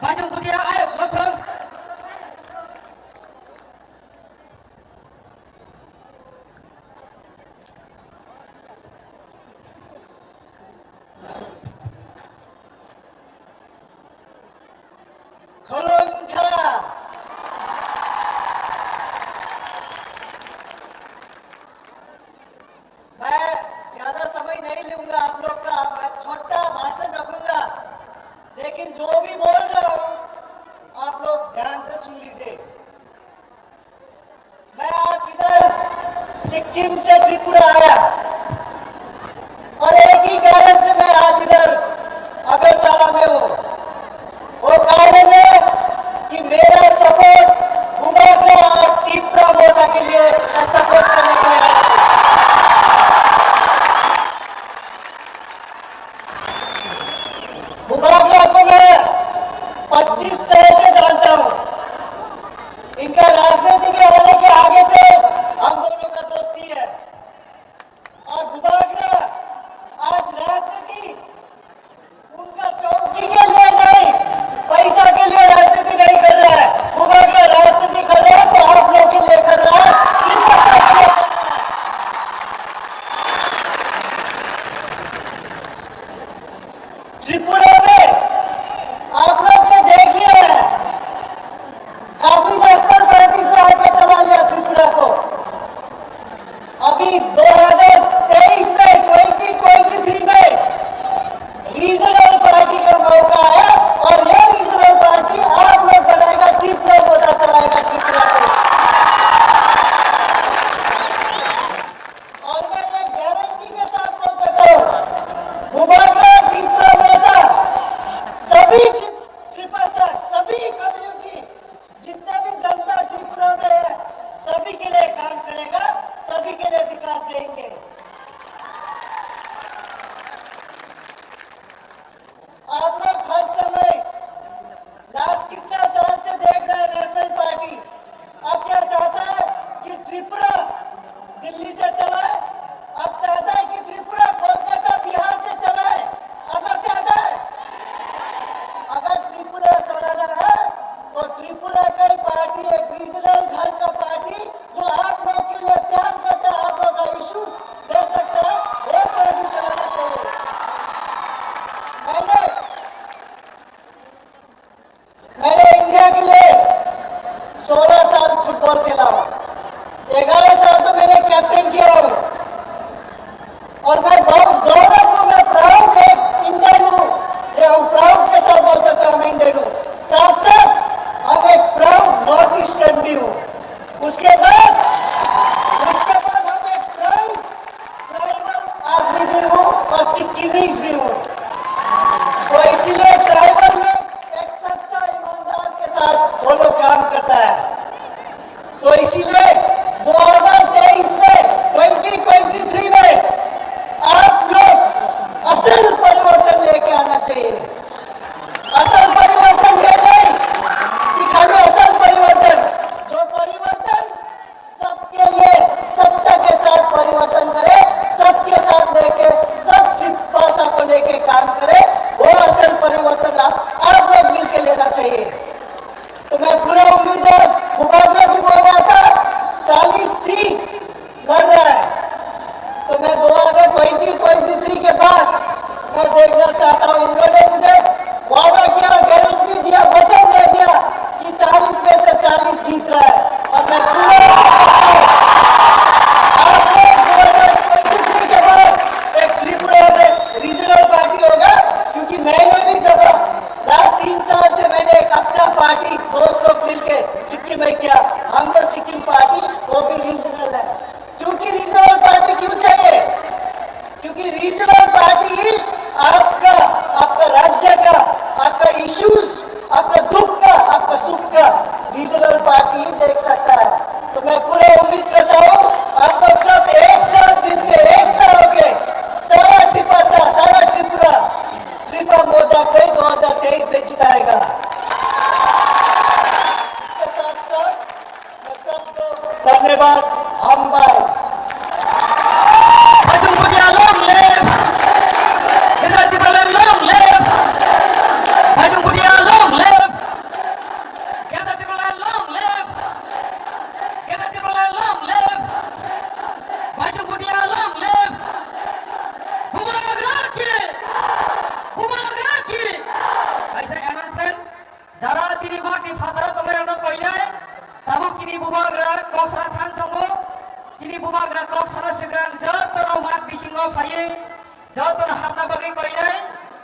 Baitung Bhutia ayok lothong. Khulum khara. मैं ज्यादा समय नहीं लूंगा आप लोग का, मैं छोटा भाषण रखूंगा, लेकिन जो भी बोल रहा हूँ, आप लोग ध्यान से सुन लीजिए। मैं आज इधर सिक्किम से त्रिपुरा आया और एक ही कारण से मैं आज इधर अगरतला में हूँ। वो कारण है कि मेरा सपोर्ट बुबागला और टिप्रा मोर्चा के लिए मैं सपोर्ट करने के लिए आया हूँ। बुबागला को मैं पच्चीस साल से जानता हूँ। इनका राजनीति में आने के आगे से हम दोनों का दोस्ती है। और बुबागला आज राजनीति उनका चौकी के लिए नहीं, पैसा के लिए राजनीति नहीं कर रहा है। बुबागला राजनीति कर रहा है तो आप लोग के लिए कर रहा है, त्रिपुरा के लिए कर रहा है। त्रिपुरा में आप लोग ने देख लिया है, काफी नेशनल पार्टीज ने आके चला लिया त्रिपुरा को। अभी दो हज़ार तेईस में, ट्वेंटी ट्वेंटी थ्री में रीजनल पार्टी का मौका है और ये रीजनल पार्टी आप लोग बनाएगा, त्रिपुरा मोर्चा चलाएगा त्रिपुरा को। और मैं ये गारंटी के साथ बोल सकता हूँ, बुबागला, त्रिपुरा मोर्चा, सभी त्रिपसठ, सभी कम्युनिटी, जितने भी जनता त्रिपुरा में है, सभी के लिए काम करेगा, सभी के लिए विकास देंगे। आप लोग हर समय लास्ट कितना साल से देख रहे हैं नेशनल पार्टी, अब क्या चाहता है कि त्रिपुरा दिल्ली से चलाए? अब चाहता है कि त्रिपुरा कोलकाता बिहार से चलाए? अब क्या चाहता है? अगर त्रिपुरा चलाना है तो त्रिपुरा का ही पार्टी, एक रीजनल घर का पार्टी जो आप लोग के लिए प्यार करता है, आप लोग का इश्यूज दे सकता है, वो पार्टी चलाना चाहिए। मैंने, मैंने इंडिया के लिए सोलह साल फुटबॉल खेला हूँ, ग्यारह साल तो मैंने कैप्टन किया हूँ। और मैं बहुत गौरव हूँ, मैं प्राउड एक इंडियन हूँ, ये हम प्राउड के साथ बोल सकते हैं, हम इंडियन हूँ। साथ साथ हम एक प्राउड नॉर्थ ईस्टर्न भी हूँ। उसके बाद, उसके बाद हम एक प्राउड ट्राइबल आदमी भी हूँ और सिक्किमीज भी हूँ। तो इसीलिए ट्राइबल लोग एक सच्चा ईमानदार के साथ वो लोग काम करता है। तो इसीलिए दो हज़ार तेईस में, ट्वेंटी ट्वेंटी थ्री में आप लोग असल परिवर्तन लेके आना चाहिए। असल परिवर्तन ये नहीं कि खाली असल परिवर्तन, जो परिवर्तन सबके लिए, सच्चा के साथ परिवर्तन करे, सबके साथ लेके, सब भाषा को लेके काम करे, वो असल परिवर्तन आप, आप लोग मिलके लेना चाहिए। तो मैं पूरा उम्मीद है, बुबागला जी बोल रहा था, चालीस सीट लड़ रहा है, तो मैं Phataro tongnai rokno koinai, tabuk chini bubagra kok sana thang tongo, chini bubagra kok sana swkang jotono mat bisingo phaiwi, jotono hapna bagwi koinai,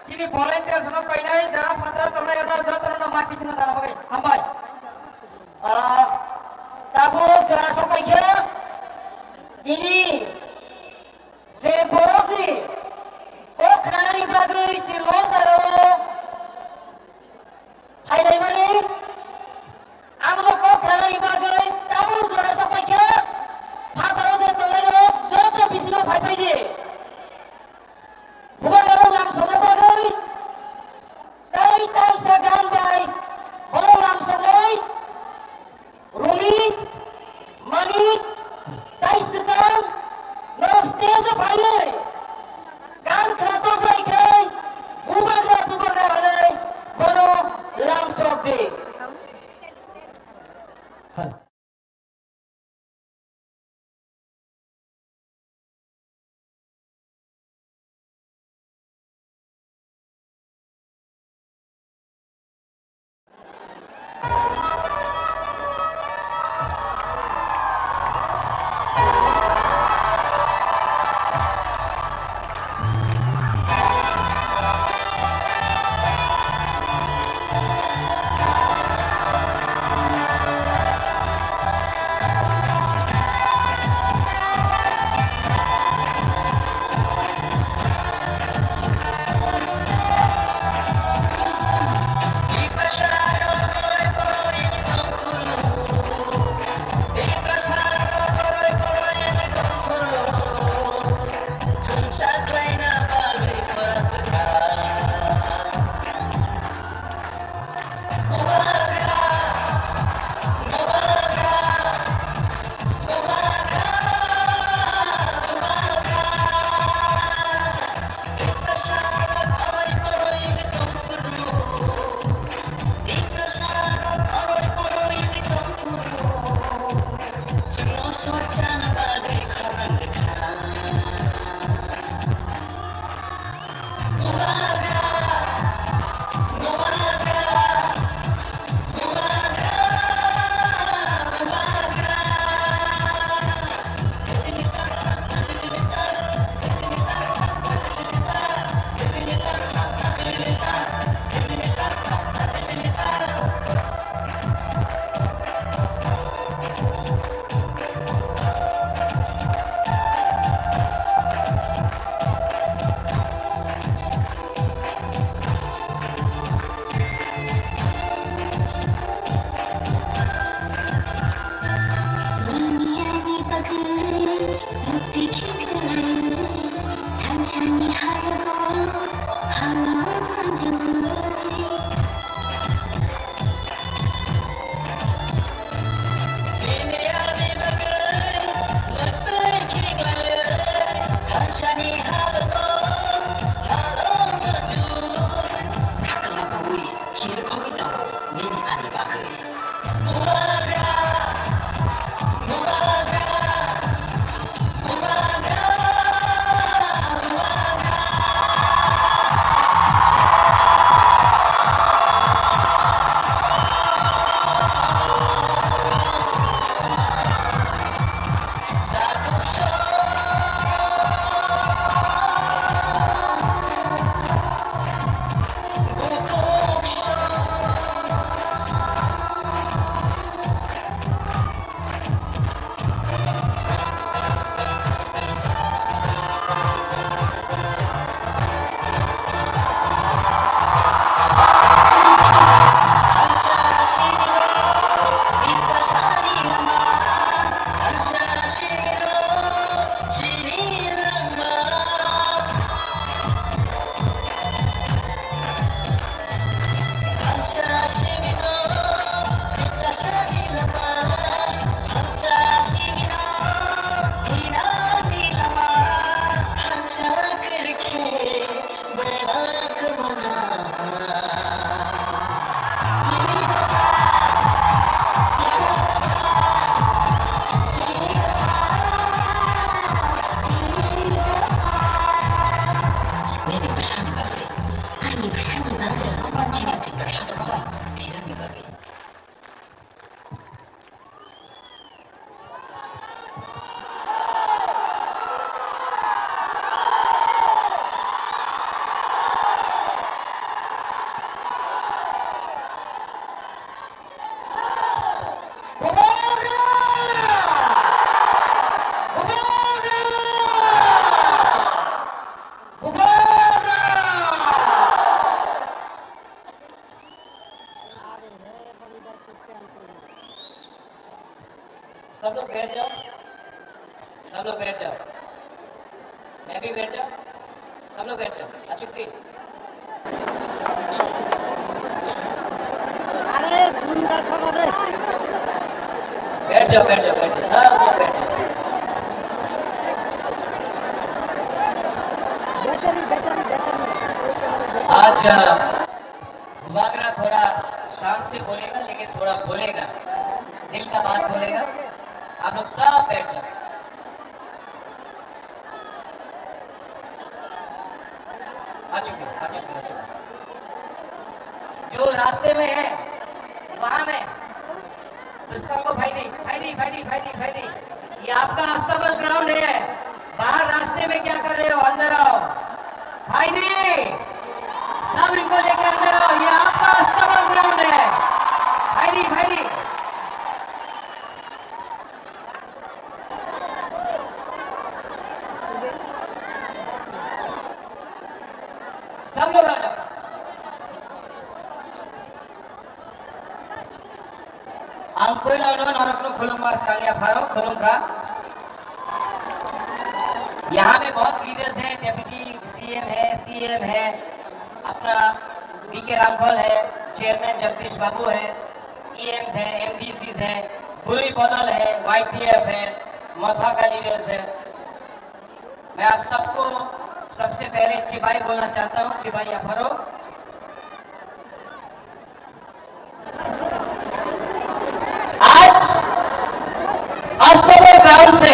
chini volunteers no koinai, jara phataro tongnai rokno jotono mat bisingo tana bagwi. Hambai. Ah, tabuk jora sopaikha, tini je borokni kok khanani bagwi chwng o jagao phailaimani, abono kok khanani bagwi tabuk jora sopaikha, phataro je tongnairok joto bisingo phaiphai di. Bubagrano lamsokna bagwi tei tamsa gan bai bono lamsoknai Rumi, Manik, tei swkang norok stage o phaiwi gan khwnatok bai khe bubagra bubagra hwnwi bono lamsok di. सब लोग बैठ जाओ, सब लोग बैठ जाओ, मैं भी बैठ जाओ, सब लोग बैठ जाओ। आ चुकी। अरे, दूर रखो ना रे। बैठ जाओ, बैठ जाओ, बैठ जाओ, सब लोग बैठ जाओ। आज, अ, बुबागरा थोड़ा शांत से बोलेगा, लेकिन थोड़ा बोलेगा, दिल का बात बोलेगा। आप लोग सब बैठ जाओ। आ चुके, आ चुके, आ चुके। जो रास्ते में है, वहां में उसका को भाई नहीं, भाई नहीं, भाई नहीं, भाई नहीं, भाई नहीं। ये आपका अस्तबल ग्राउंड है। बाहर रास्ते में क्या कर रहे हो? अंदर आओ। भाई नहीं, सब इनको लेके अंदर आओ। ये आपका अस्तबल ग्राउंड है। भाई नहीं, भाई नहीं। सब लोग आ जाओ। Ang puila no norokno khulumma swkang yapharo khulumkha. यहाँ में बहुत लीडर्स हैं, डेप्यूटी सीएम है, सीएम है, अपना बीके रामफल है, चेयरमैन जगदीश बाबू है, ईएम्स है, एमडीसीज है, बुरुई बदल है, वाईटीएफ है, मथा का लीडर्स है। मैं आप सबको सबसे पहले चिबाई बोलना चाहता हूँ, चिबाई अफरो। आज अस्तबल ग्राउंड से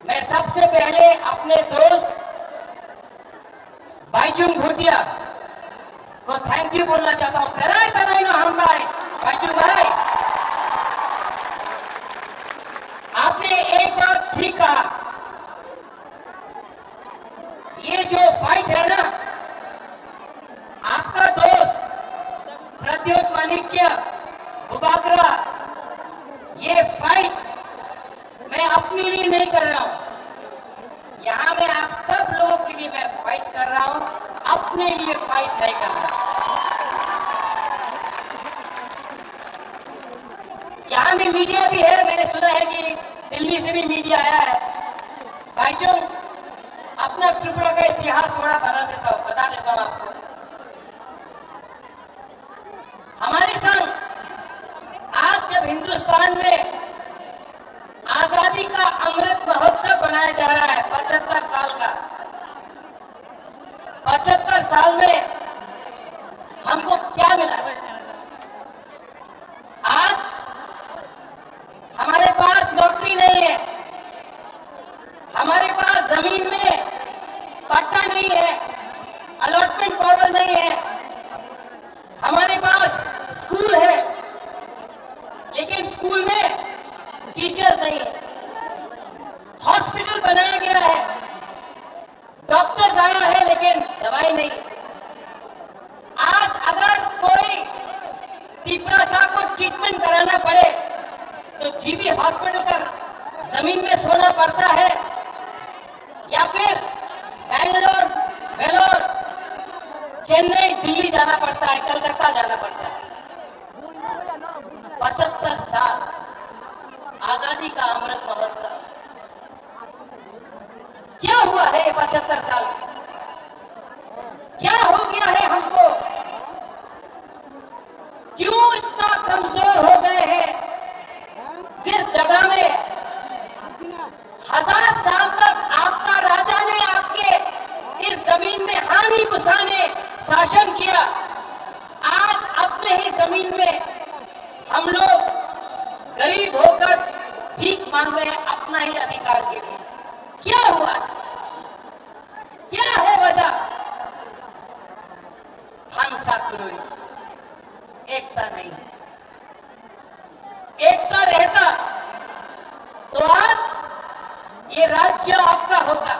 मैं सबसे पहले अपने दोस्त बाइचुंग भूटिया को थैंक यू बोलना चाहता हूँ। Berai berai no hambai, Bhaichung भाई, आपने एक बात ठीक कहा, ये जो फाइट है ना, आपका दोस्त प्रद्योत माणिक्य बुबागरा, ये फाइट मैं अपने लिए नहीं कर रहा हूँ, यहाँ मैं आप सब लोगों के लिए मैं फाइट कर रहा हूँ, अपने लिए फाइट नहीं कर रहा। यहाँ में मीडिया भी है, मैंने सुना है कि दिल्ली से भी मीडिया आया है। भाईचुंग, अपना त्रिपुरा का इतिहास थोड़ा बता देता हूँ, बता देता हूँ आपको। हमारे संग आज जब हिंदुस्तान में आजादी का अमृत महोत्सव मनाया जा रहा है, पचहत्तर साल का, पचहत्तर साल में हमको क्या मिला? आज हमारे पास नौकरी नहीं है, हमारे पास जमीन में पट्टा नहीं है, अलॉटमेंट पावर नहीं है, हमारे पास स्कूल है, लेकिन स्कूल में टीचर्स नहीं है, हॉस्पिटल बनाया गया है, डॉक्टर्स आया है लेकिन दवाई नहीं। आज अगर कोई तिपरासा को ट्रीटमेंट कराना पड़े तो जीबी हॉस्पिटल का जमीन में सोना पड़ता है या फिर बैंगलोर, वेलोर, चेन्नई, दिल्ली जाना पड़ता है, कलकत्ता जाना पड़ता है। पचहत्तर साल आजादी का अमृत महोत्सव, क्या हुआ है ये पचहत्तर साल में? क्या हो गया है हमको? क्यों इतना कमजोर हो गए हैं? जिस जगह में हजार साल तक आपका राजा ने आपके इस जमीन में हानी पुसाने शासन किया, आज अपने ही जमीन में हम लोग गरीब होकर भीख मांग रहे हैं अपना ही अधिकार के लिए। क्या हुआ? क्या है वजह? Thangsa kwrwi, एकता नहीं। एकता रहता तो आज ये राज्य आपका होता,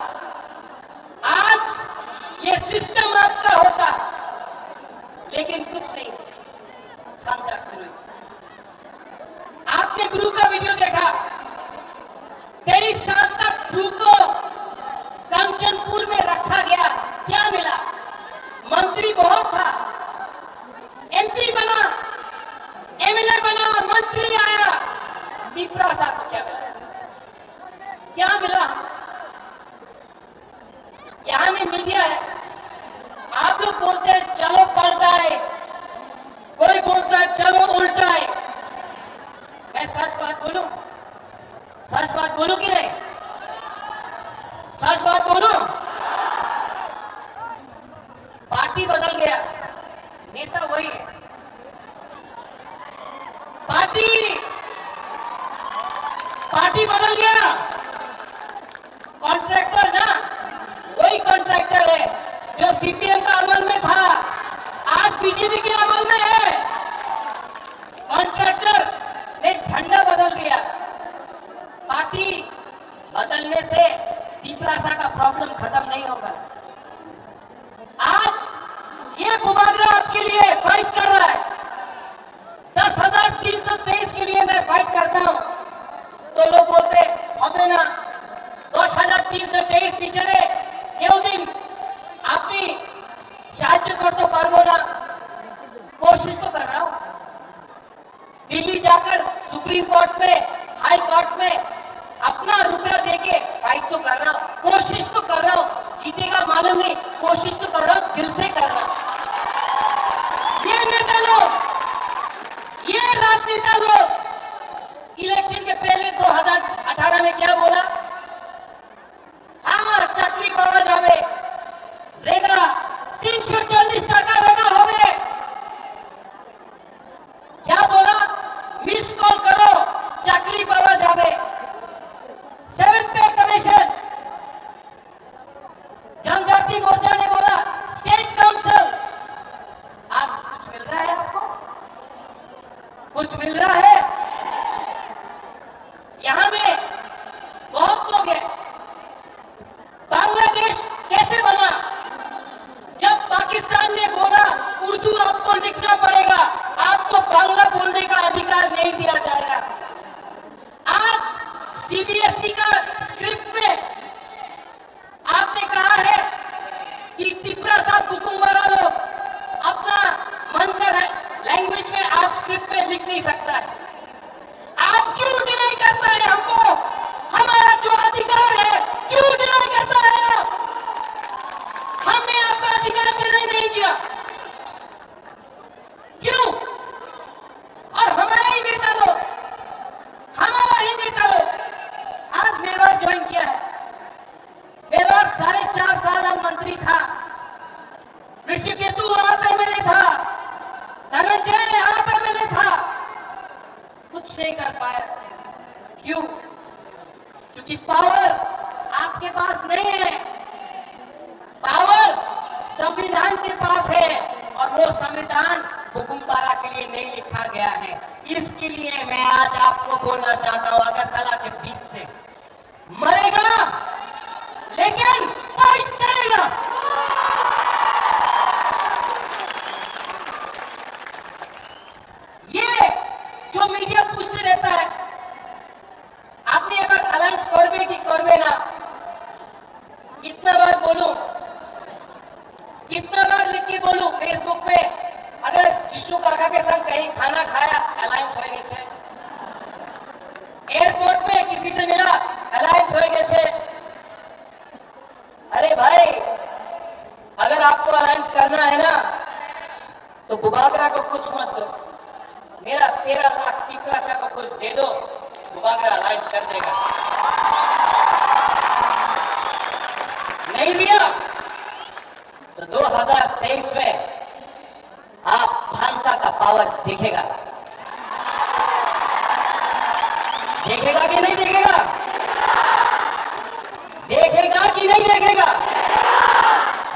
आज ये सिस्टम आपका होता, लेकिन कुछ नहीं। Thangsa kwrwi। आपने ब्रू का वीडियो देखा, तेईस साल तक ब्रू को कंचनपुर में रखा गया, क्या मिला? मंत्री बहुत था, एमपी बना, एमएलए बना, तिपरा सा को क्या मिला? क्या मिला? यहाँ में मीडिया है, आप लोग बोलते हैं चलो पलटा है, कोई बोलता है चलो उल्टा है। मैं सच बात बोलूं, सच बात बोलूं कि नहीं? सच बात बोलूं? पार्टी बदल गया, नेता वही है। पार्टी, पार्टी बदल गया, कॉन्ट्रैक्टर ना, वही कॉन्ट्रैक्टर है जो सीपीएम का अमल में था, आज बीजेपी के अमल में है। कॉन्ट्रैक्टर ने झंडा बदल दिया। पार्टी बदलने से तिपरासा का प्रॉब्लम खत्म नहीं होगा। आज ये बुबागरा आपके लिए फाइट कर रहा है। दस हजार तीन सौ तेईस के लिए मैं फाइट करता हूँ, तो लोग बोलते, "হবে না, দশ হাজার তিনশো তেইশ টিচারে কেউ দিন আপনি সাহায্য করতে পারবো না।" कोशिश तो कर रहा हूँ। दिल्ली जाकर सुप्रीम कोर्ट में, हाई कोर्ट में अपना रुपया देके फाइट तो कर रहा हूँ, कोशिश तो कर रहा हूँ। जीतेगा मालूम नहीं, कोशिश तो कर रहा हूँ, दिल से कर रहा हूँ। ये नेता लोग, ये राजनेता लोग इलेक्शन के पहले दो हज़ार अठारह में क्या बोला? हाँ, চাকরি পাওয়া যাবে। রেগা, তিনশো চল্লিশ টাকা রেগা হবে। क्या बोला? मिस कॉल करो, চাকরি পাওয়া যাবে। सेवन पे कमीशन। जनजाति मोर्चा ने बोला, स्टेट काउंसिल। आज कुछ मिल रहा है आपको? कुछ मिल रहा है? यहाँ में बहुत लोग हैं। बांग्लादेश कैसे बना? जब पाकिस्तान ने बोला, "उर्दू आपको लिखना पड़ेगा, आपको बांग्ला बोलने का अधिकार नहीं दिया जाएगा।" आज सीबीएसई का स्क्रिप्ट में आपने कहा है कि तिपरासा बुकुमबारा लोग अपना मन का लैंग्वेज में आप स्क्रिप्ट में लिख नहीं सकता है। आप क्यों डिनाई करता है हमको? हमारा जो अधिकार है, क्यों डिनाई करता है आप? हमने आपका अधिकार डिनाई नहीं किया। क्यों? और हमारा ही नेता लोग, हमारा ही नेता लोग आज मेवाड़ ज्वाइन किया है। मेवाड़ साढ़े चार साल हम मंत्री था, ऋषिकेतु आप एमएलए था, धनंजय आप एमएलए था, कुछ नहीं कर पाया। क्यों? क्योंकि पावर आपके पास नहीं है, पावर संविधान के पास है, और वो संविधान बुकुमबारा के लिए नहीं लिखा गया है। इसके लिए मैं आज आपको बोलना चाहता हूँ, अगरतला के बीच से मरेगा, लेकिन फाइट करेगा। ये जो मीडिया पूछते रहता है, আপনি এবার অ্যালায়েন্স করবে কি করবে না? कितना बार बोलूं, कितना बार लिख के बोलूं फेसबुक पे? अगर जिशु काका के संग कहीं खाना खाया, अलायंस हो गए छे। एयरपोर्ट में किसी से मिला, अलायंस हो गए छे। अरे भाई, अगर आपको अलायंस करना है ना, तो बुबागरा को कुछ मत दो, मेरा तेरह लाख तिपरासा को कुछ दे दो, बुबागरा अलायंस कर देगा। नहीं दिया तो दो हज़ार तेईस में आप भांसा का पावर देखेगा, देखेगा कि नहीं देखेगा, देखेगा कि नहीं देखेगा?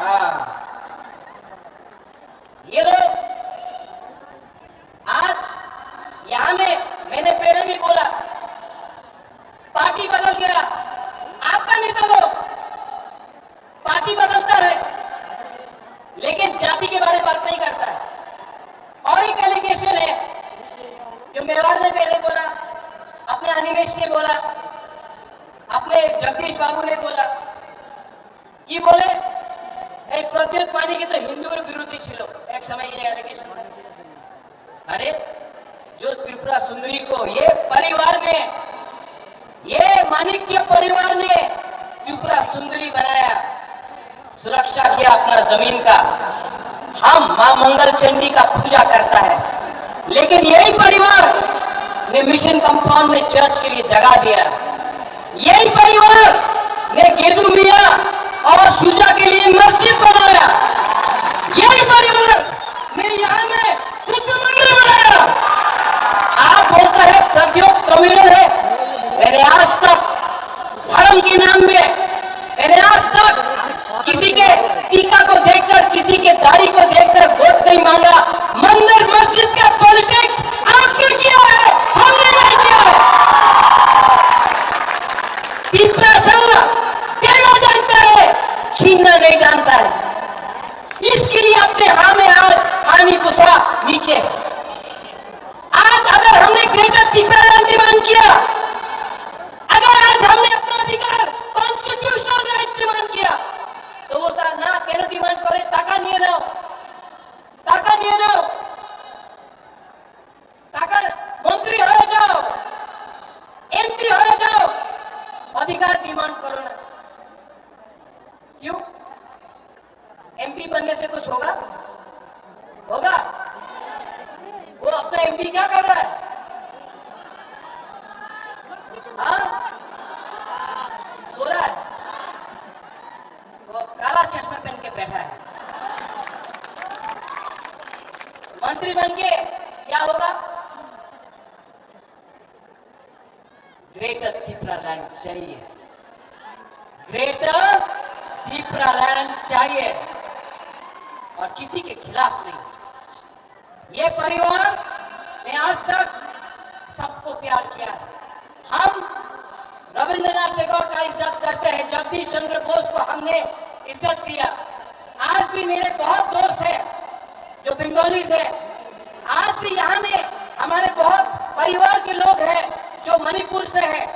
हाँ, ये लोग आज यहाँ में, मैंने पहले भी बोला, पार्टी बदल गया, आपका नेता लोग पार्टी बदलता है, लेकिन जाति के बारे में बात नहीं करता है। और एक एलिगेशन है जो मेवाड़ ने पहले बोला, अपने अनिमेश ने बोला, अपने जगदीश बाबू ने बोला, কি বলে, এই প্রদ্যুৎ মানিক তো হিন্দুর বিরোধী ছিল এক সময়, এই অ্যালিগেশন। আরে, जो त्रिपुरा सुंदरी को ये परिवार ने, ये माणिक्य परिवार ने त्रिपुरा सुंदरी बनाया, सुरक्षा किया अपना जमीन का। हम मां मंगल चंडी का पूजा करता है, लेकिन यही परिवार ने मिशन कंपाउंड में चर्च के लिए जगह दिया। यही परिवार ने गेदू मियाँ और शुजा के लिए मस्जिद बनाया। यही परिवार ने यहाँ में बुद्ध मंदिर बनाया। आप बोलता है प्रद्योत कम्युनल है, मैंने आज तक धर्म के नाम में, मैंने आज तक किसी के टीका को देखकर, किसी के दाढ़ी को देखकर वोट नहीं मांगा। मंदिर मस्जिद का पॉलिटिक्स आपने किया है, हमने नहीं किया है। तिप्रासा कहना जानता है, छीनना नहीं जानता है। इसके लिए अपने हाँ में आज हानि पुसा नीचे है। आज अगर हमने ग्रेटर तिप्रालैंड डिमांड किया, अगर आज हमने अपना अधिकार कॉन्स्टिट्यूशनल राइट डिमांड किया, तो वो कहा, "ना, কেন ডিমান্ড করে? টাকা নিয়ে নাও, টাকা নিয়ে নাও, টাকার মন্ত্রী হয়ে যাও, এমপি হয়ে যাও, অধিকার ডিমান্ড করো না।" क्यों? एमपी बनने से कुछ होगा? होगा? वो अपना एमपी क्या कर रहा है? हाँ? सो रहा है। वो काला चश्मा पहन के बैठा है। मंत्री बन के क्या होगा? ग्रेटर तिप्रालैंड चाहिए, ग्रेटर तिप्रालैंड चाहिए, और किसी के खिलाफ नहीं। ये परिवार ने आज तक सबको प्यार किया है। हम रविंद्रनाथ टैगोर का इज्जत करते हैं, जगदीश चंद्र बोस को हमने इज्जत दिया। आज भी मेरे बहुत दोस्त हैं जो बंगालीज हैं, आज भी यहाँ में हमारे बहुत परिवार के लोग हैं जो मणिपुर से हैं,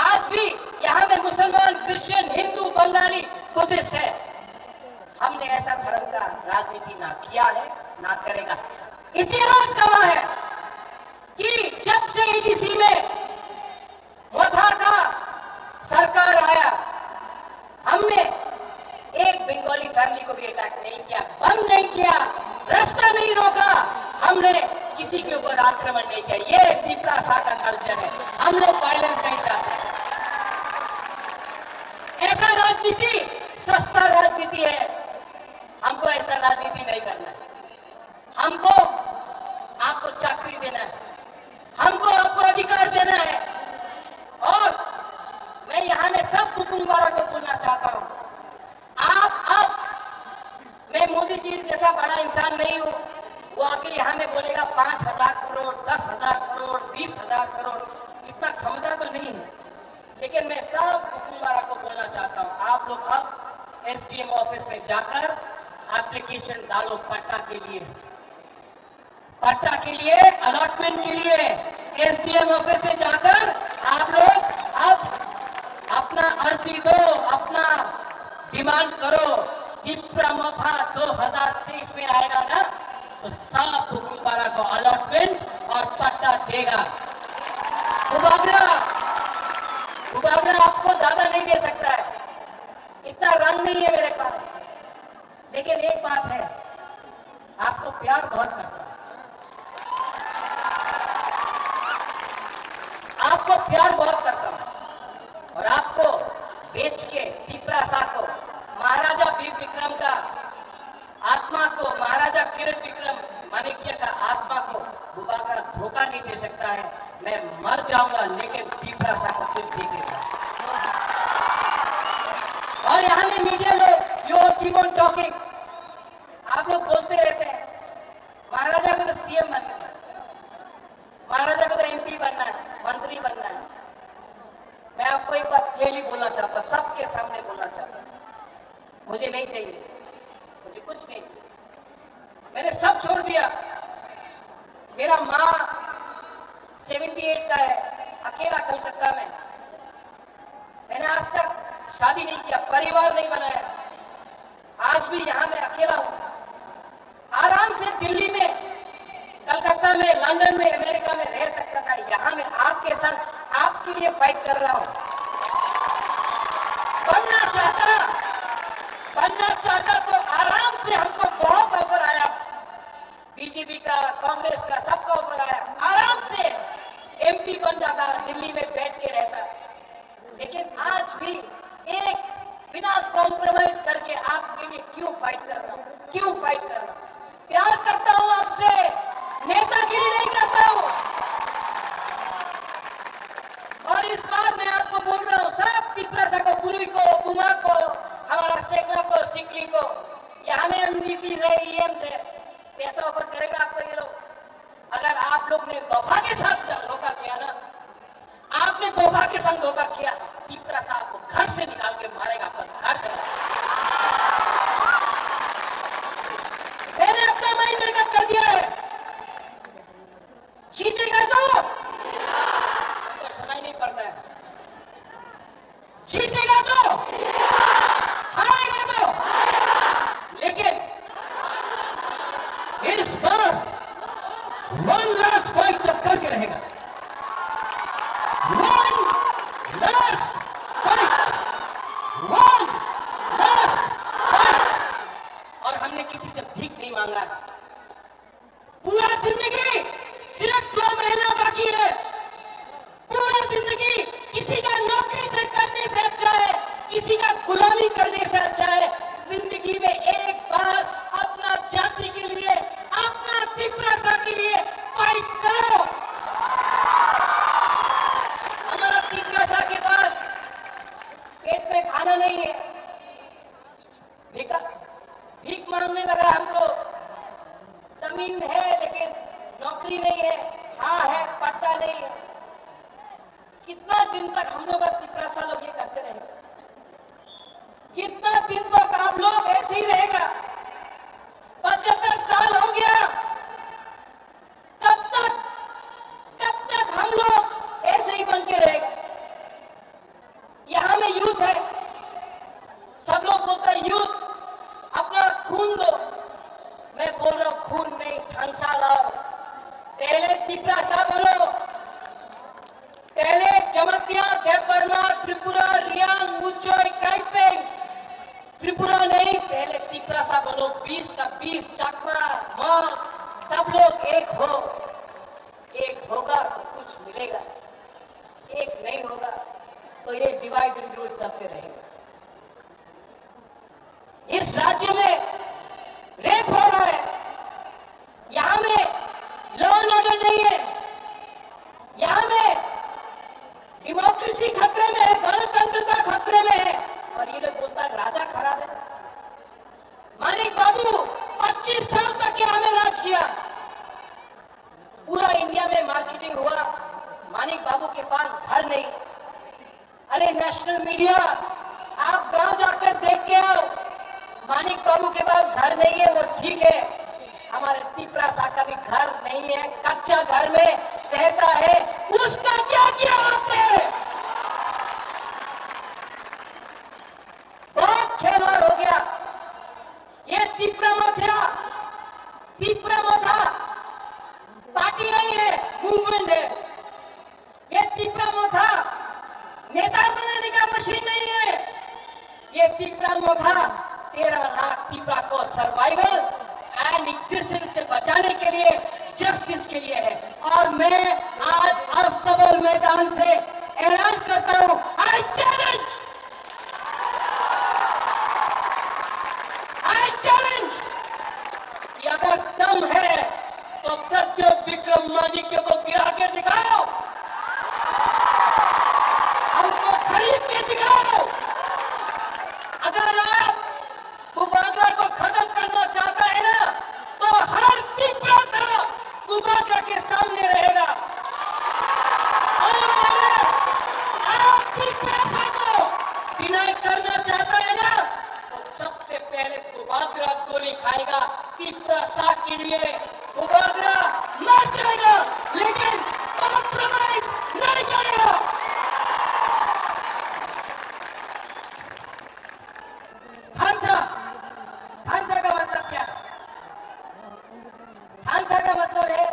आज भी यहाँ में मुसलमान, क्रिश्चियन, हिंदू, बंगाली, बुद्धिस्ट है। हमने ऐसा धर्म का राजनीति ना किया है, ना करेगा। इतिहास गवाह है कि जब से एडीसी में मोथा का सरकार आया, हमने एक बंगाली फैमिली को भी अटैक नहीं किया, बंद नहीं किया, रास्ता नहीं रोका, हमने किसी के ऊपर आक्रमण नहीं किया। ये तिप्रासा का कल्चर है, हम लोग वायलेंस नहीं चाहते। ऐसा राजनीति सस्ता राजनीति है, हमको ऐसा राजनीति नहीं करना है। हमको आपको चाकरी देना है, हमको आपको अधिकार देना है। और मैं यहाँ में सब बुकुंग बारा को बोलना चाहता हूँ, आप, आप, मैं मोदी जी जैसा बड़ा इंसान नहीं हूँ, वो आके यहाँ में बोलेगा पाँच हजार करोड़, दस हजार करोड़, बीस हजार करोड़, इतना क्षमता तो नहीं है। लेकिन मैं सब बुकुंग बारा को बोलना चाहता हूँ, आप लोग अब एसडीएम ऑफिस में जाकर एप्लीकेशन डालो पट्टा के लिए। पट्टा के लिए, अलॉटमेंट के लिए एसडीएम ऑफिस में जाकर आप लोग अब अपना अर्जी दो, अपना डिमांड करो। तिप्रा मोथा दो हज़ार तेईस में आएगा ना, तो सब बुकुंग बारा को अलॉटमेंट और पट्टा देगा। बुबागरा, बुबागरा आपको ज्यादा नहीं दे सकता है, इतना रंग नहीं है मेरे पास, लेकिन एक बात है, आपको प्यार बहुत करता हूँ, आपको प्यार बहुत करता हूँ, और आपको बेच के तिप्रासा को महाराजा वीर विक्रम का आत्मा को, महाराजा किरण विक्रम माणिक्य का आत्मा को बुबागरा धोखा नहीं दे सकता है। मैं मर जाऊंगा, लेकिन तिप्रासा को सिर्फ देखेगा। और यहाँ में मीडिया लोग, you keep on talking, आप लोग बोलते रहते हैं, महाराजा को तो सीएम बनना है, महाराजा को तो एमपी बनना है, मंत्री बनना है। मैं आपको एक बात क्लियरली बोलना चाहता हूँ, सबके सामने बोलना चाहता हूँ, मुझे नहीं चाहिए, मुझे कुछ नहीं चाहिए। मैंने सब छोड़ दिया। मेरा माँ सेवेंटी एट का है, अकेला कलकत्ता में। मैंने आज तक शादी नहीं किया, परिवार नहीं बनाया। आज भी यहाँ मैं अकेला हूँ। आराम से दिल्ली में, कलकत्ता में, लंदन में, अमेरिका में रह सकता था। यहाँ मैं आपके साथ, आपके लिए फाइट कर रहा हूँ। बनना चाहता, बनना चाहता तो आराम से, हमको बहुत ऑफर आया, बीजेपी का, कांग्रेस का, सबका ऑफर आया, आराम से एमपी बन जाता, दिल्ली में बैठ के रहता। लेकिन आज भी एक बिना कॉम्प्रोमाइज करके आपके लिए क्यों फाइट कर रहा हूँ, क्यों फाइट कर रहा हूँ? प्यार करता हूँ आपसे, नेतागिरी नहीं करता हूँ। और इस बार मैं आपको बोल रहा हूँ, सब तिपरासा को, पुरुई को, बुमा को, हमारा सेकना को, सिकरी को, यहाँ में एमडीसी है, ईएम है, पैसा ऑफर करेगा आपको ये लोग। अगर आप लोग ने दफा के साथ धोखा किया ना, आपने दफा के संग धोखा किया, तिपरासा आपको घर से निकाल के मारेगा, आपका घर जला देगा। मैंने अपना माइंड मेकअप कर दिया है। जीतेगा तो, हमको सुनाई नहीं पड़ता है। जीतेगा तो, हारेगा तो, लेकिन इस बार वन लास्ट फाइट तक करके रहेगा। One last fight, one last fight. और हमने किसी से भीख नहीं मांगा है। पूरा जिंदगी, सिर्फ दो महीना बाकी है। पूरा जिंदगी किसी का नौकरी से करने से अच्छा है, किसी का गुलामी करने से अच्छा है। जिंदगी में एक बार अपना जाति के लिए, अपना तिपरासा के लिए फाइट करो। हमारा तिपरासा के पास पेट में खाना नहीं है, भिखा, भीख मांगने लगा हम लोग। जमीन है लेकिन नौकरी नहीं है, हाँ है, पट्टा नहीं है। कितना दिन तक हम लोग, तिपरासा लोग ये करते रहेंगे? कितना दिन तक आप लोग ऐसे ही रहेगा? पचहत्तर साल हो गया, कब तक, कब तक हम लोग ऐसे ही बन के रहेगा? यहाँ में यूथ है, सब लोग बोलता है यूथ, अपना खून दो। मैं बोल रहा हूँ, खून नहीं, थांसा लाओ। पहले तिपरासा बनो, पहले जमातिया, देबबर्मा, त्रिपुरा, रियांग, मुचोई, काइपेंग, त्रिपुरा नहीं, पहले तिपरासा बनो। बीस का बीस, चकमा, मग, सब लोग एक हो। एक होगा तो कुछ मिलेगा, एक नहीं होगा तो ये डिवाइड एंड रूल चलते रहेगा। इस राज्य में रेप हो रहा है, यहाँ में लॉ एंड ऑर्डर नहीं है, यहाँ में डेमोक्रेसी खतरे में है, गणतंत्रता खतरे में है, और ये लोग बोलता है राजा खराब है। मानिक बाबू पच्चीस साल तक यहाँ में राज किया, पूरा इंडिया में मार्केटिंग हुआ। मानिक बाबू के पास घर नहीं। अरे नेशनल मीडिया, आप गांव जाकर देख के आओ, मानिक बाबू के पास घर नहीं है, वो ठीक है, हमारे तिपरासा का भी घर नहीं है, कच्चा घर में रहता है, उसका क्या किया आपने? बहुत खेलवाड़ हो गया। ये तिपरा मोथा, तिपरा मोथा पार्टी नहीं है, मूवमेंट है। ये तिपरा मोथा नेता बनाने का मशीन नहीं है। ये तिपरा मोथा तेरह लाख तिपरा को सर्वाइवल एंड एग्जिस्टेंस से बचाने के लिए, जस्टिस के लिए है। और मैं आज अस्तबल मैदान से ऐलान करता हूं, आई चैलेंज, आई चैलेंज कि अगर दम है तो प्रद्युत विक्रम मानिक्य को गिरा के दिखाओ, हमको खरीद के दिखाओ। अगर आप बुबागरा को खत्म करना चाहता है ना, तो हर तिपरासा बुबागरा के सामने रहेगा। और अगर आप तिपरासा को डिनाई करना चाहता है ना, तो सबसे पहले बुबागरा गोली खाएगा। तिपरासा के लिए बुबागरा मर जाएगा, लेकिन कॉम्प्रोमाइज नहीं करेगा। थांसा, थांसा का मतलब क्या? थांसा का मतलब है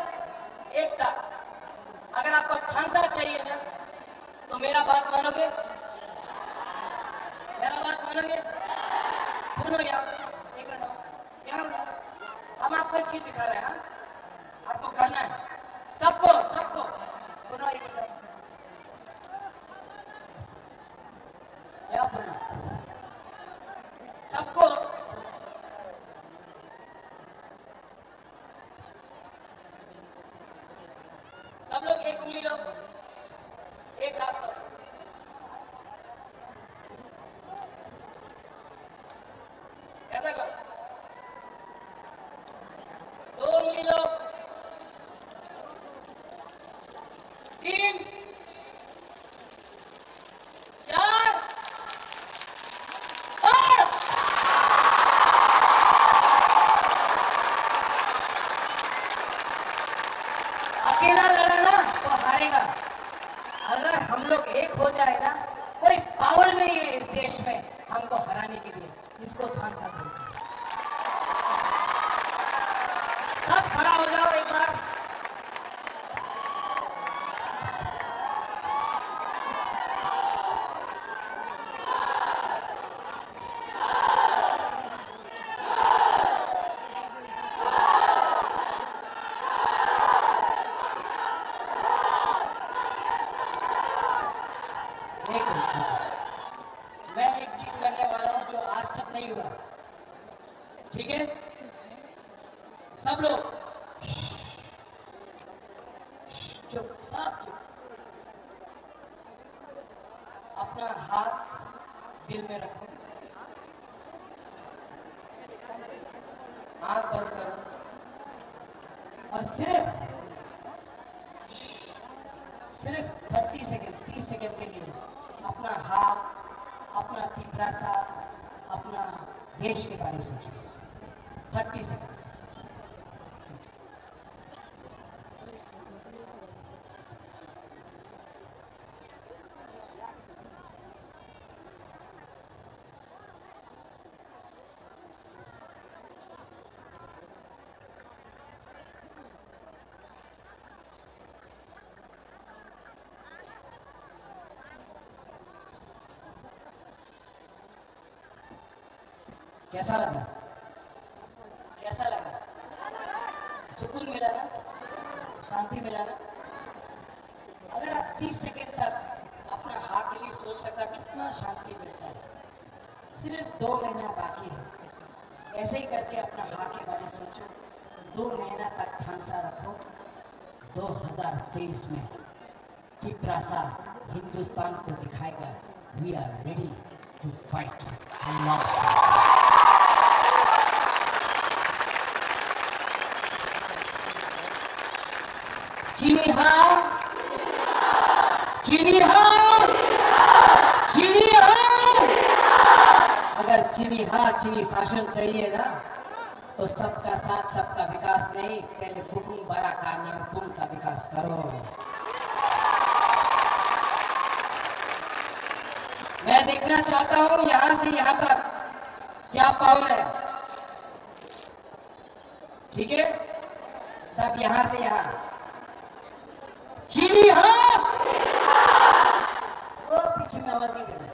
अगर आपको थानसा चाहिए ना, तो मेरा बात मानोगे? मेरा बात मानोगे? सुनो यहाँ, एक मिनट आओ। यहाँ आओ, यहाँ आओ। हम आपको एक चीज दिखा रहे हैं, हाँ? आपको करना है। सबको, सबको। सुनो, एक मिनट। यहाँ पर। सबको। सब लोग एक उंगली लो, एक हाथ लो, ऐसा करो, दो उंगली लो, तीन, चार, पाँच। अकेला लड़ा ना तो हारेगा। अगर हम लोग एक हो जाए ना, कोई पावर नहीं है इस देश में हमको हराने के लिए। इसको थानसा बोलते हैं। सब खड़ा हो जाओ एक बार। एक मिनट। मैं एक चीज करने वाला हूँ जो आज तक नहीं हुआ। ठीक है, सब लोग चुप, सब चुप। अपना हाथ दिल में रखो, आंख बंद करो और सिर्फ सिर्फ थर्टी सेकेंड, तीस सेकेंड के लिए अपना हाथ, अपना तिपरासा, अपना देश के बारे में सोचो। Thirty second. कैसा लगा? कैसा लगा? सुकून मिला ना? शांति मिला ना? अगर आप तीस सेकंड तक अपना हाँ के लिए सोच सकता, कितना शांति मिलता है। सिर्फ दो महीना बाकी है, ऐसे ही करके अपना हाँ के बारे सोचो। दो महीना तक थानसा रखो। दो हज़ार तेईस में तिपरासा हिंदुस्तान को दिखाएगा, we are ready to fight and not fight। चीनी हाँ, चीनी हाँ, चीनी हाँ। अगर चीनी हाँ, चीनी शासन चाहिए ना, तो सबका साथ, सबका विकास नहीं, पहले बुकुम बड़ा का नरपुंग का विकास करो। मैं देखना चाहता हूं यहां से यहां तक क्या पावर है, ठीक है? तब यहां से यहां। जी हाँ। वो पीछे में आवाज नहीं देना।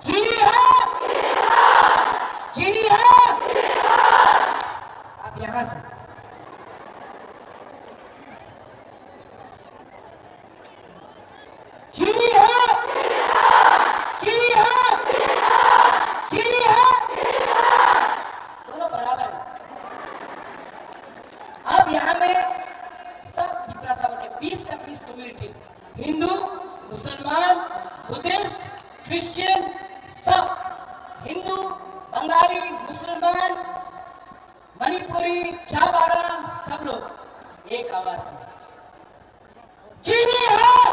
जी हाँ। जी हाँ। आप यहां से। जी हाँ। जी हाँ। जी हाँ। दोनों बराबर है। अब यहाँ में सब तिपरासा बोल के बीस का बीस कम्युनिटी, हिंदू, मुसलमान, बुद्धिस्ट, क्रिश्चियन, सब हिंदू, बंगाली, मुसलमान, मणिपुरी, चाबागान, सब लोग एक आवाज में। जी हाँ!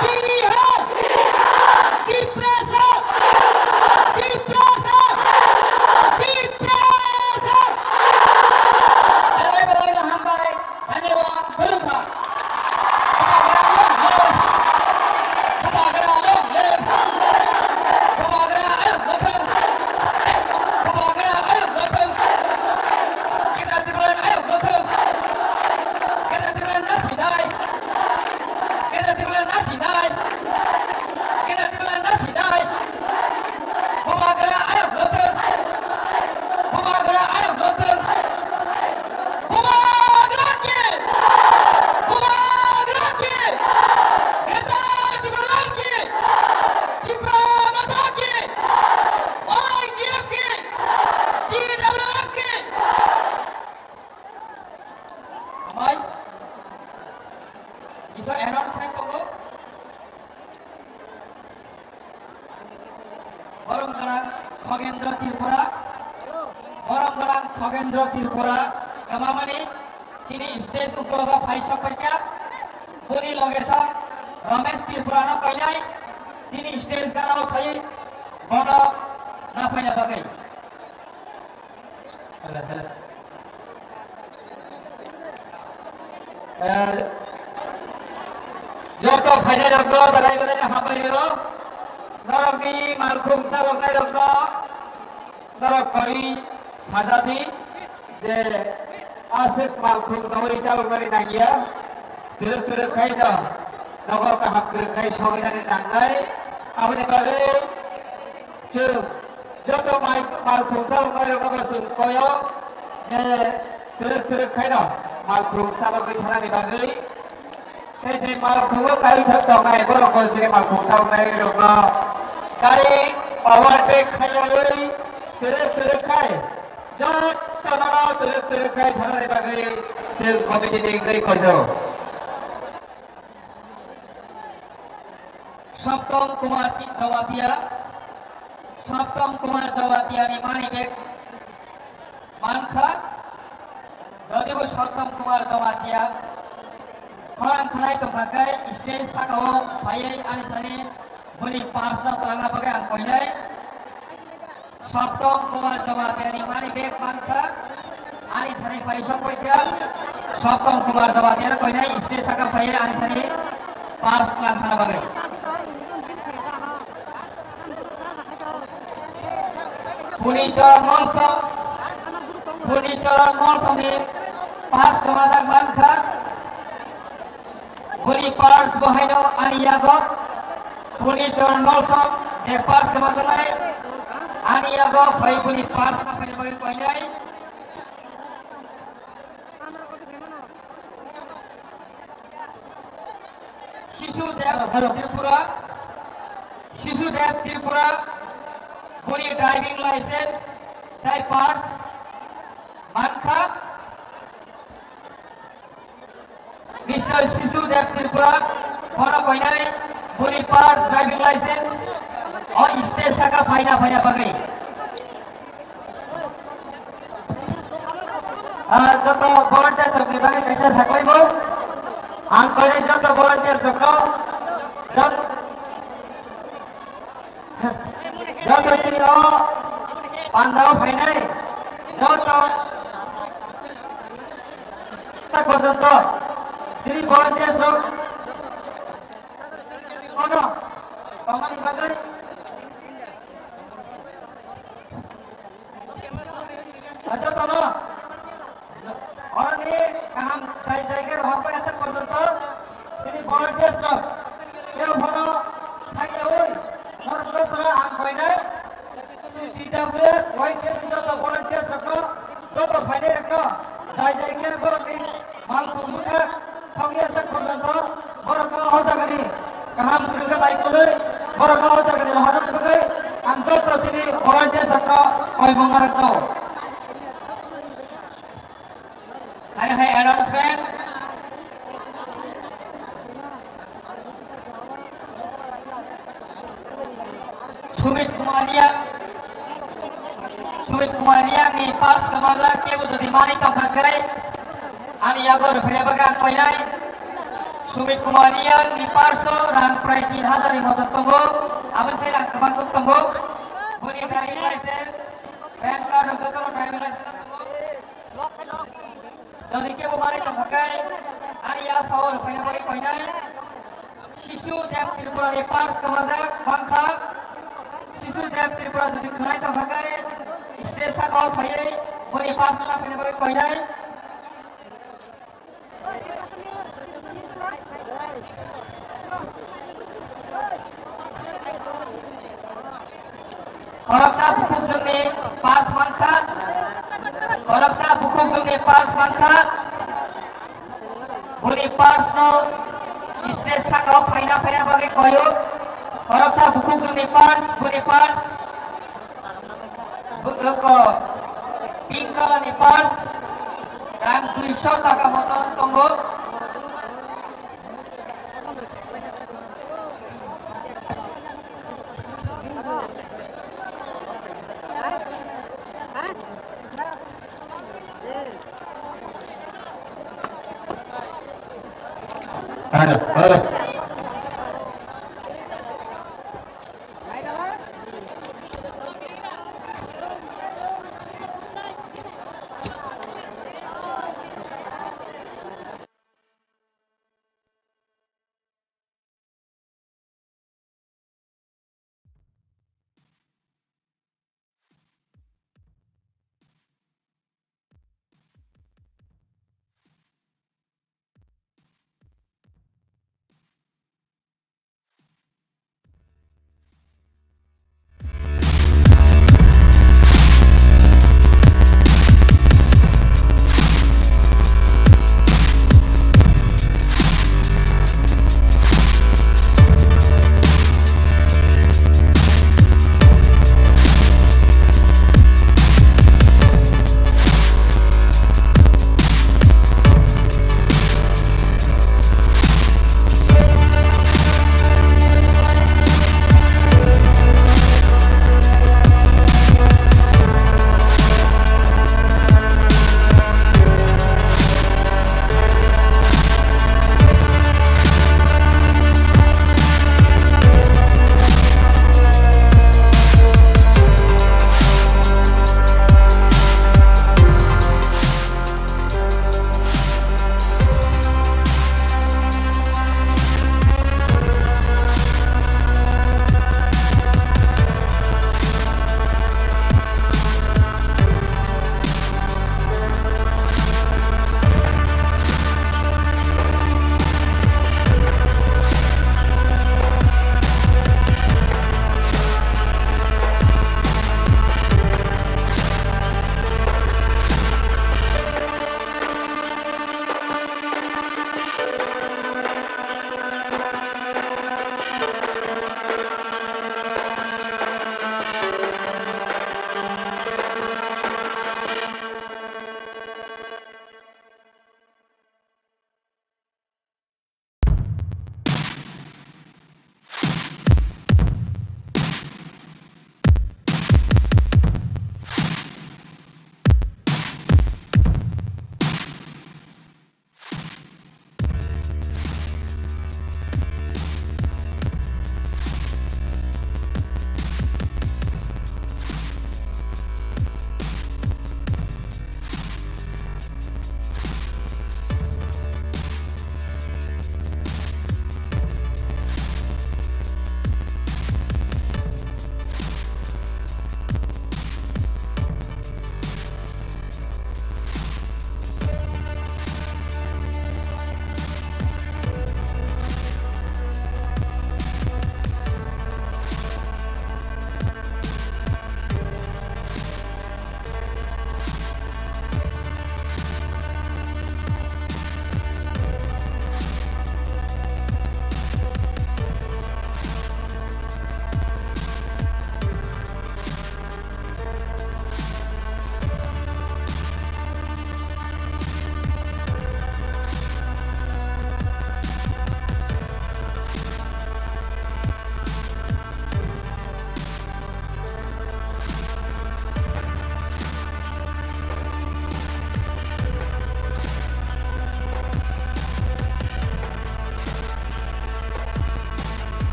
जी हाँ! तिपरासा! तिपरासा! Tiprasa! Belai belai no hambai, dhanyawad, khulumkha. Bubagra long live! Bubagra long live! Bubagra long live! Bubagra long live! Bubagra long live! Bubagra long live! Bubagra long live! Hai. Kisa announcement tongo. Borom gwnang Khogendra Tripura. Borom gwnang Khogendra Tripura. Kwmamani chini stage ukologo phai sok paikha. Boni loge sa Ramesh Tripura no koinai. Chini stage gana phai bono na phaina bagwi. Eh, joto phainai rokno belai belai hambai rw. Norokni malkhung chaloknai rokno norok koi sajadi je aswk malkhung tongwi chaloknani nangya. Twrwk twrwk khai no nogo kaham twrwk khai sogwi nani nangnai. Aboni bagwi Chwng joto mai malkhung chaloknai rokno bo chwng koyo je twrwk twrwk khaino malkhung chalogwi thanani bagwi. Tei je malkhungo kaui thang tongnai borok bo chini malkhung chaloknai rokno gari overtake khaiyaui twrwk twrwk khai jotono twrwk twrwk khai thanani bagwi chwng committee ni wngwi koijago. Saptam Kumar Jamatia, Saptam Kumar Jamatia ni money bag mankha, jodi bo Saptam Kumar Jamatia khorang khnai tongkha khe stage saka o phaiwi ani thani boni purse no twlangna bagwi ang koinai. Saptam Kumar Jamatia ni money bag mankha, ani thani phai sok paikha. Saptam Kumar Jamatia no koinai stage saka phaiwi ani thani purse twlang thana bagwi. Punichor Molsom, Punichor Molsom ni purse kwmajak mankha. Boni purse bo haino ani yago. Boni chwng Molsom je purse kwmajaknai ani yago phai boni purse no phai bagwi koinai. Shishu Dev Tripura, Shishu Dev Tripura, boni driving license tei purse mankha. Mister Shishu Dev Tripura, bono koinai boni purse, driving license o stage saka phaina phaina bagwi. Ah, joto volunteers rokni bagwi kaisa saklai bo. Ang koinai joto volunteers rokno, jot-, Joto chini o pandao phainai, joto tak porjonto chini volunteers rok ono tongmani bagwi jotono Oroni kaham jai jai khe rohor pai aswk porjonto chini volunteers rok kebo phano thangyaui norok jotono ang koinai chini T W Y K joto volunteers rokno joto phainai rokno jai jai khe borokni malkhung bwkhak thangya aswk porjonto borokno o jagani kaham kwrwngkhe bai kwrwi borokno o jagani rohorna bagwi ang joto chini volunteers rokno koimung narwkjago. Hai hai announcement. Sumit Kumar Riang, Sumit Kumar Riang ni purse kwmajak kebo jodi manwi tongkha khe ani yago rwphaina bagwi ang koinai. Sumit Kumar Riang ni purse o rang prai tin hajar ni moto tongo, aboni sai rang kwbang kuk tongo. Boni driving license, pan card rok joto rok driving license tongo. Jodi kebo manwi tongkha khe, ani ya power phaina bagwi koinai. Shishu Dev Tripura ni purse kwmajak mankha. Shishu Dev Tripura jodi khwnai tongkha khe, stage saka o phaiwi boni purse na phaina bagwi koinai. Khoroksa bukhukjwkni purse mankha, khoroksa bukhukjwkni purse mankha, boni purse no stage saka o phaina phaina bagwi koyo, khoroksa bukhukjwkni purse, boni purse, bu-, ko, pink colour ni purse, Rang duiso taka motor tongo. Ada, ada.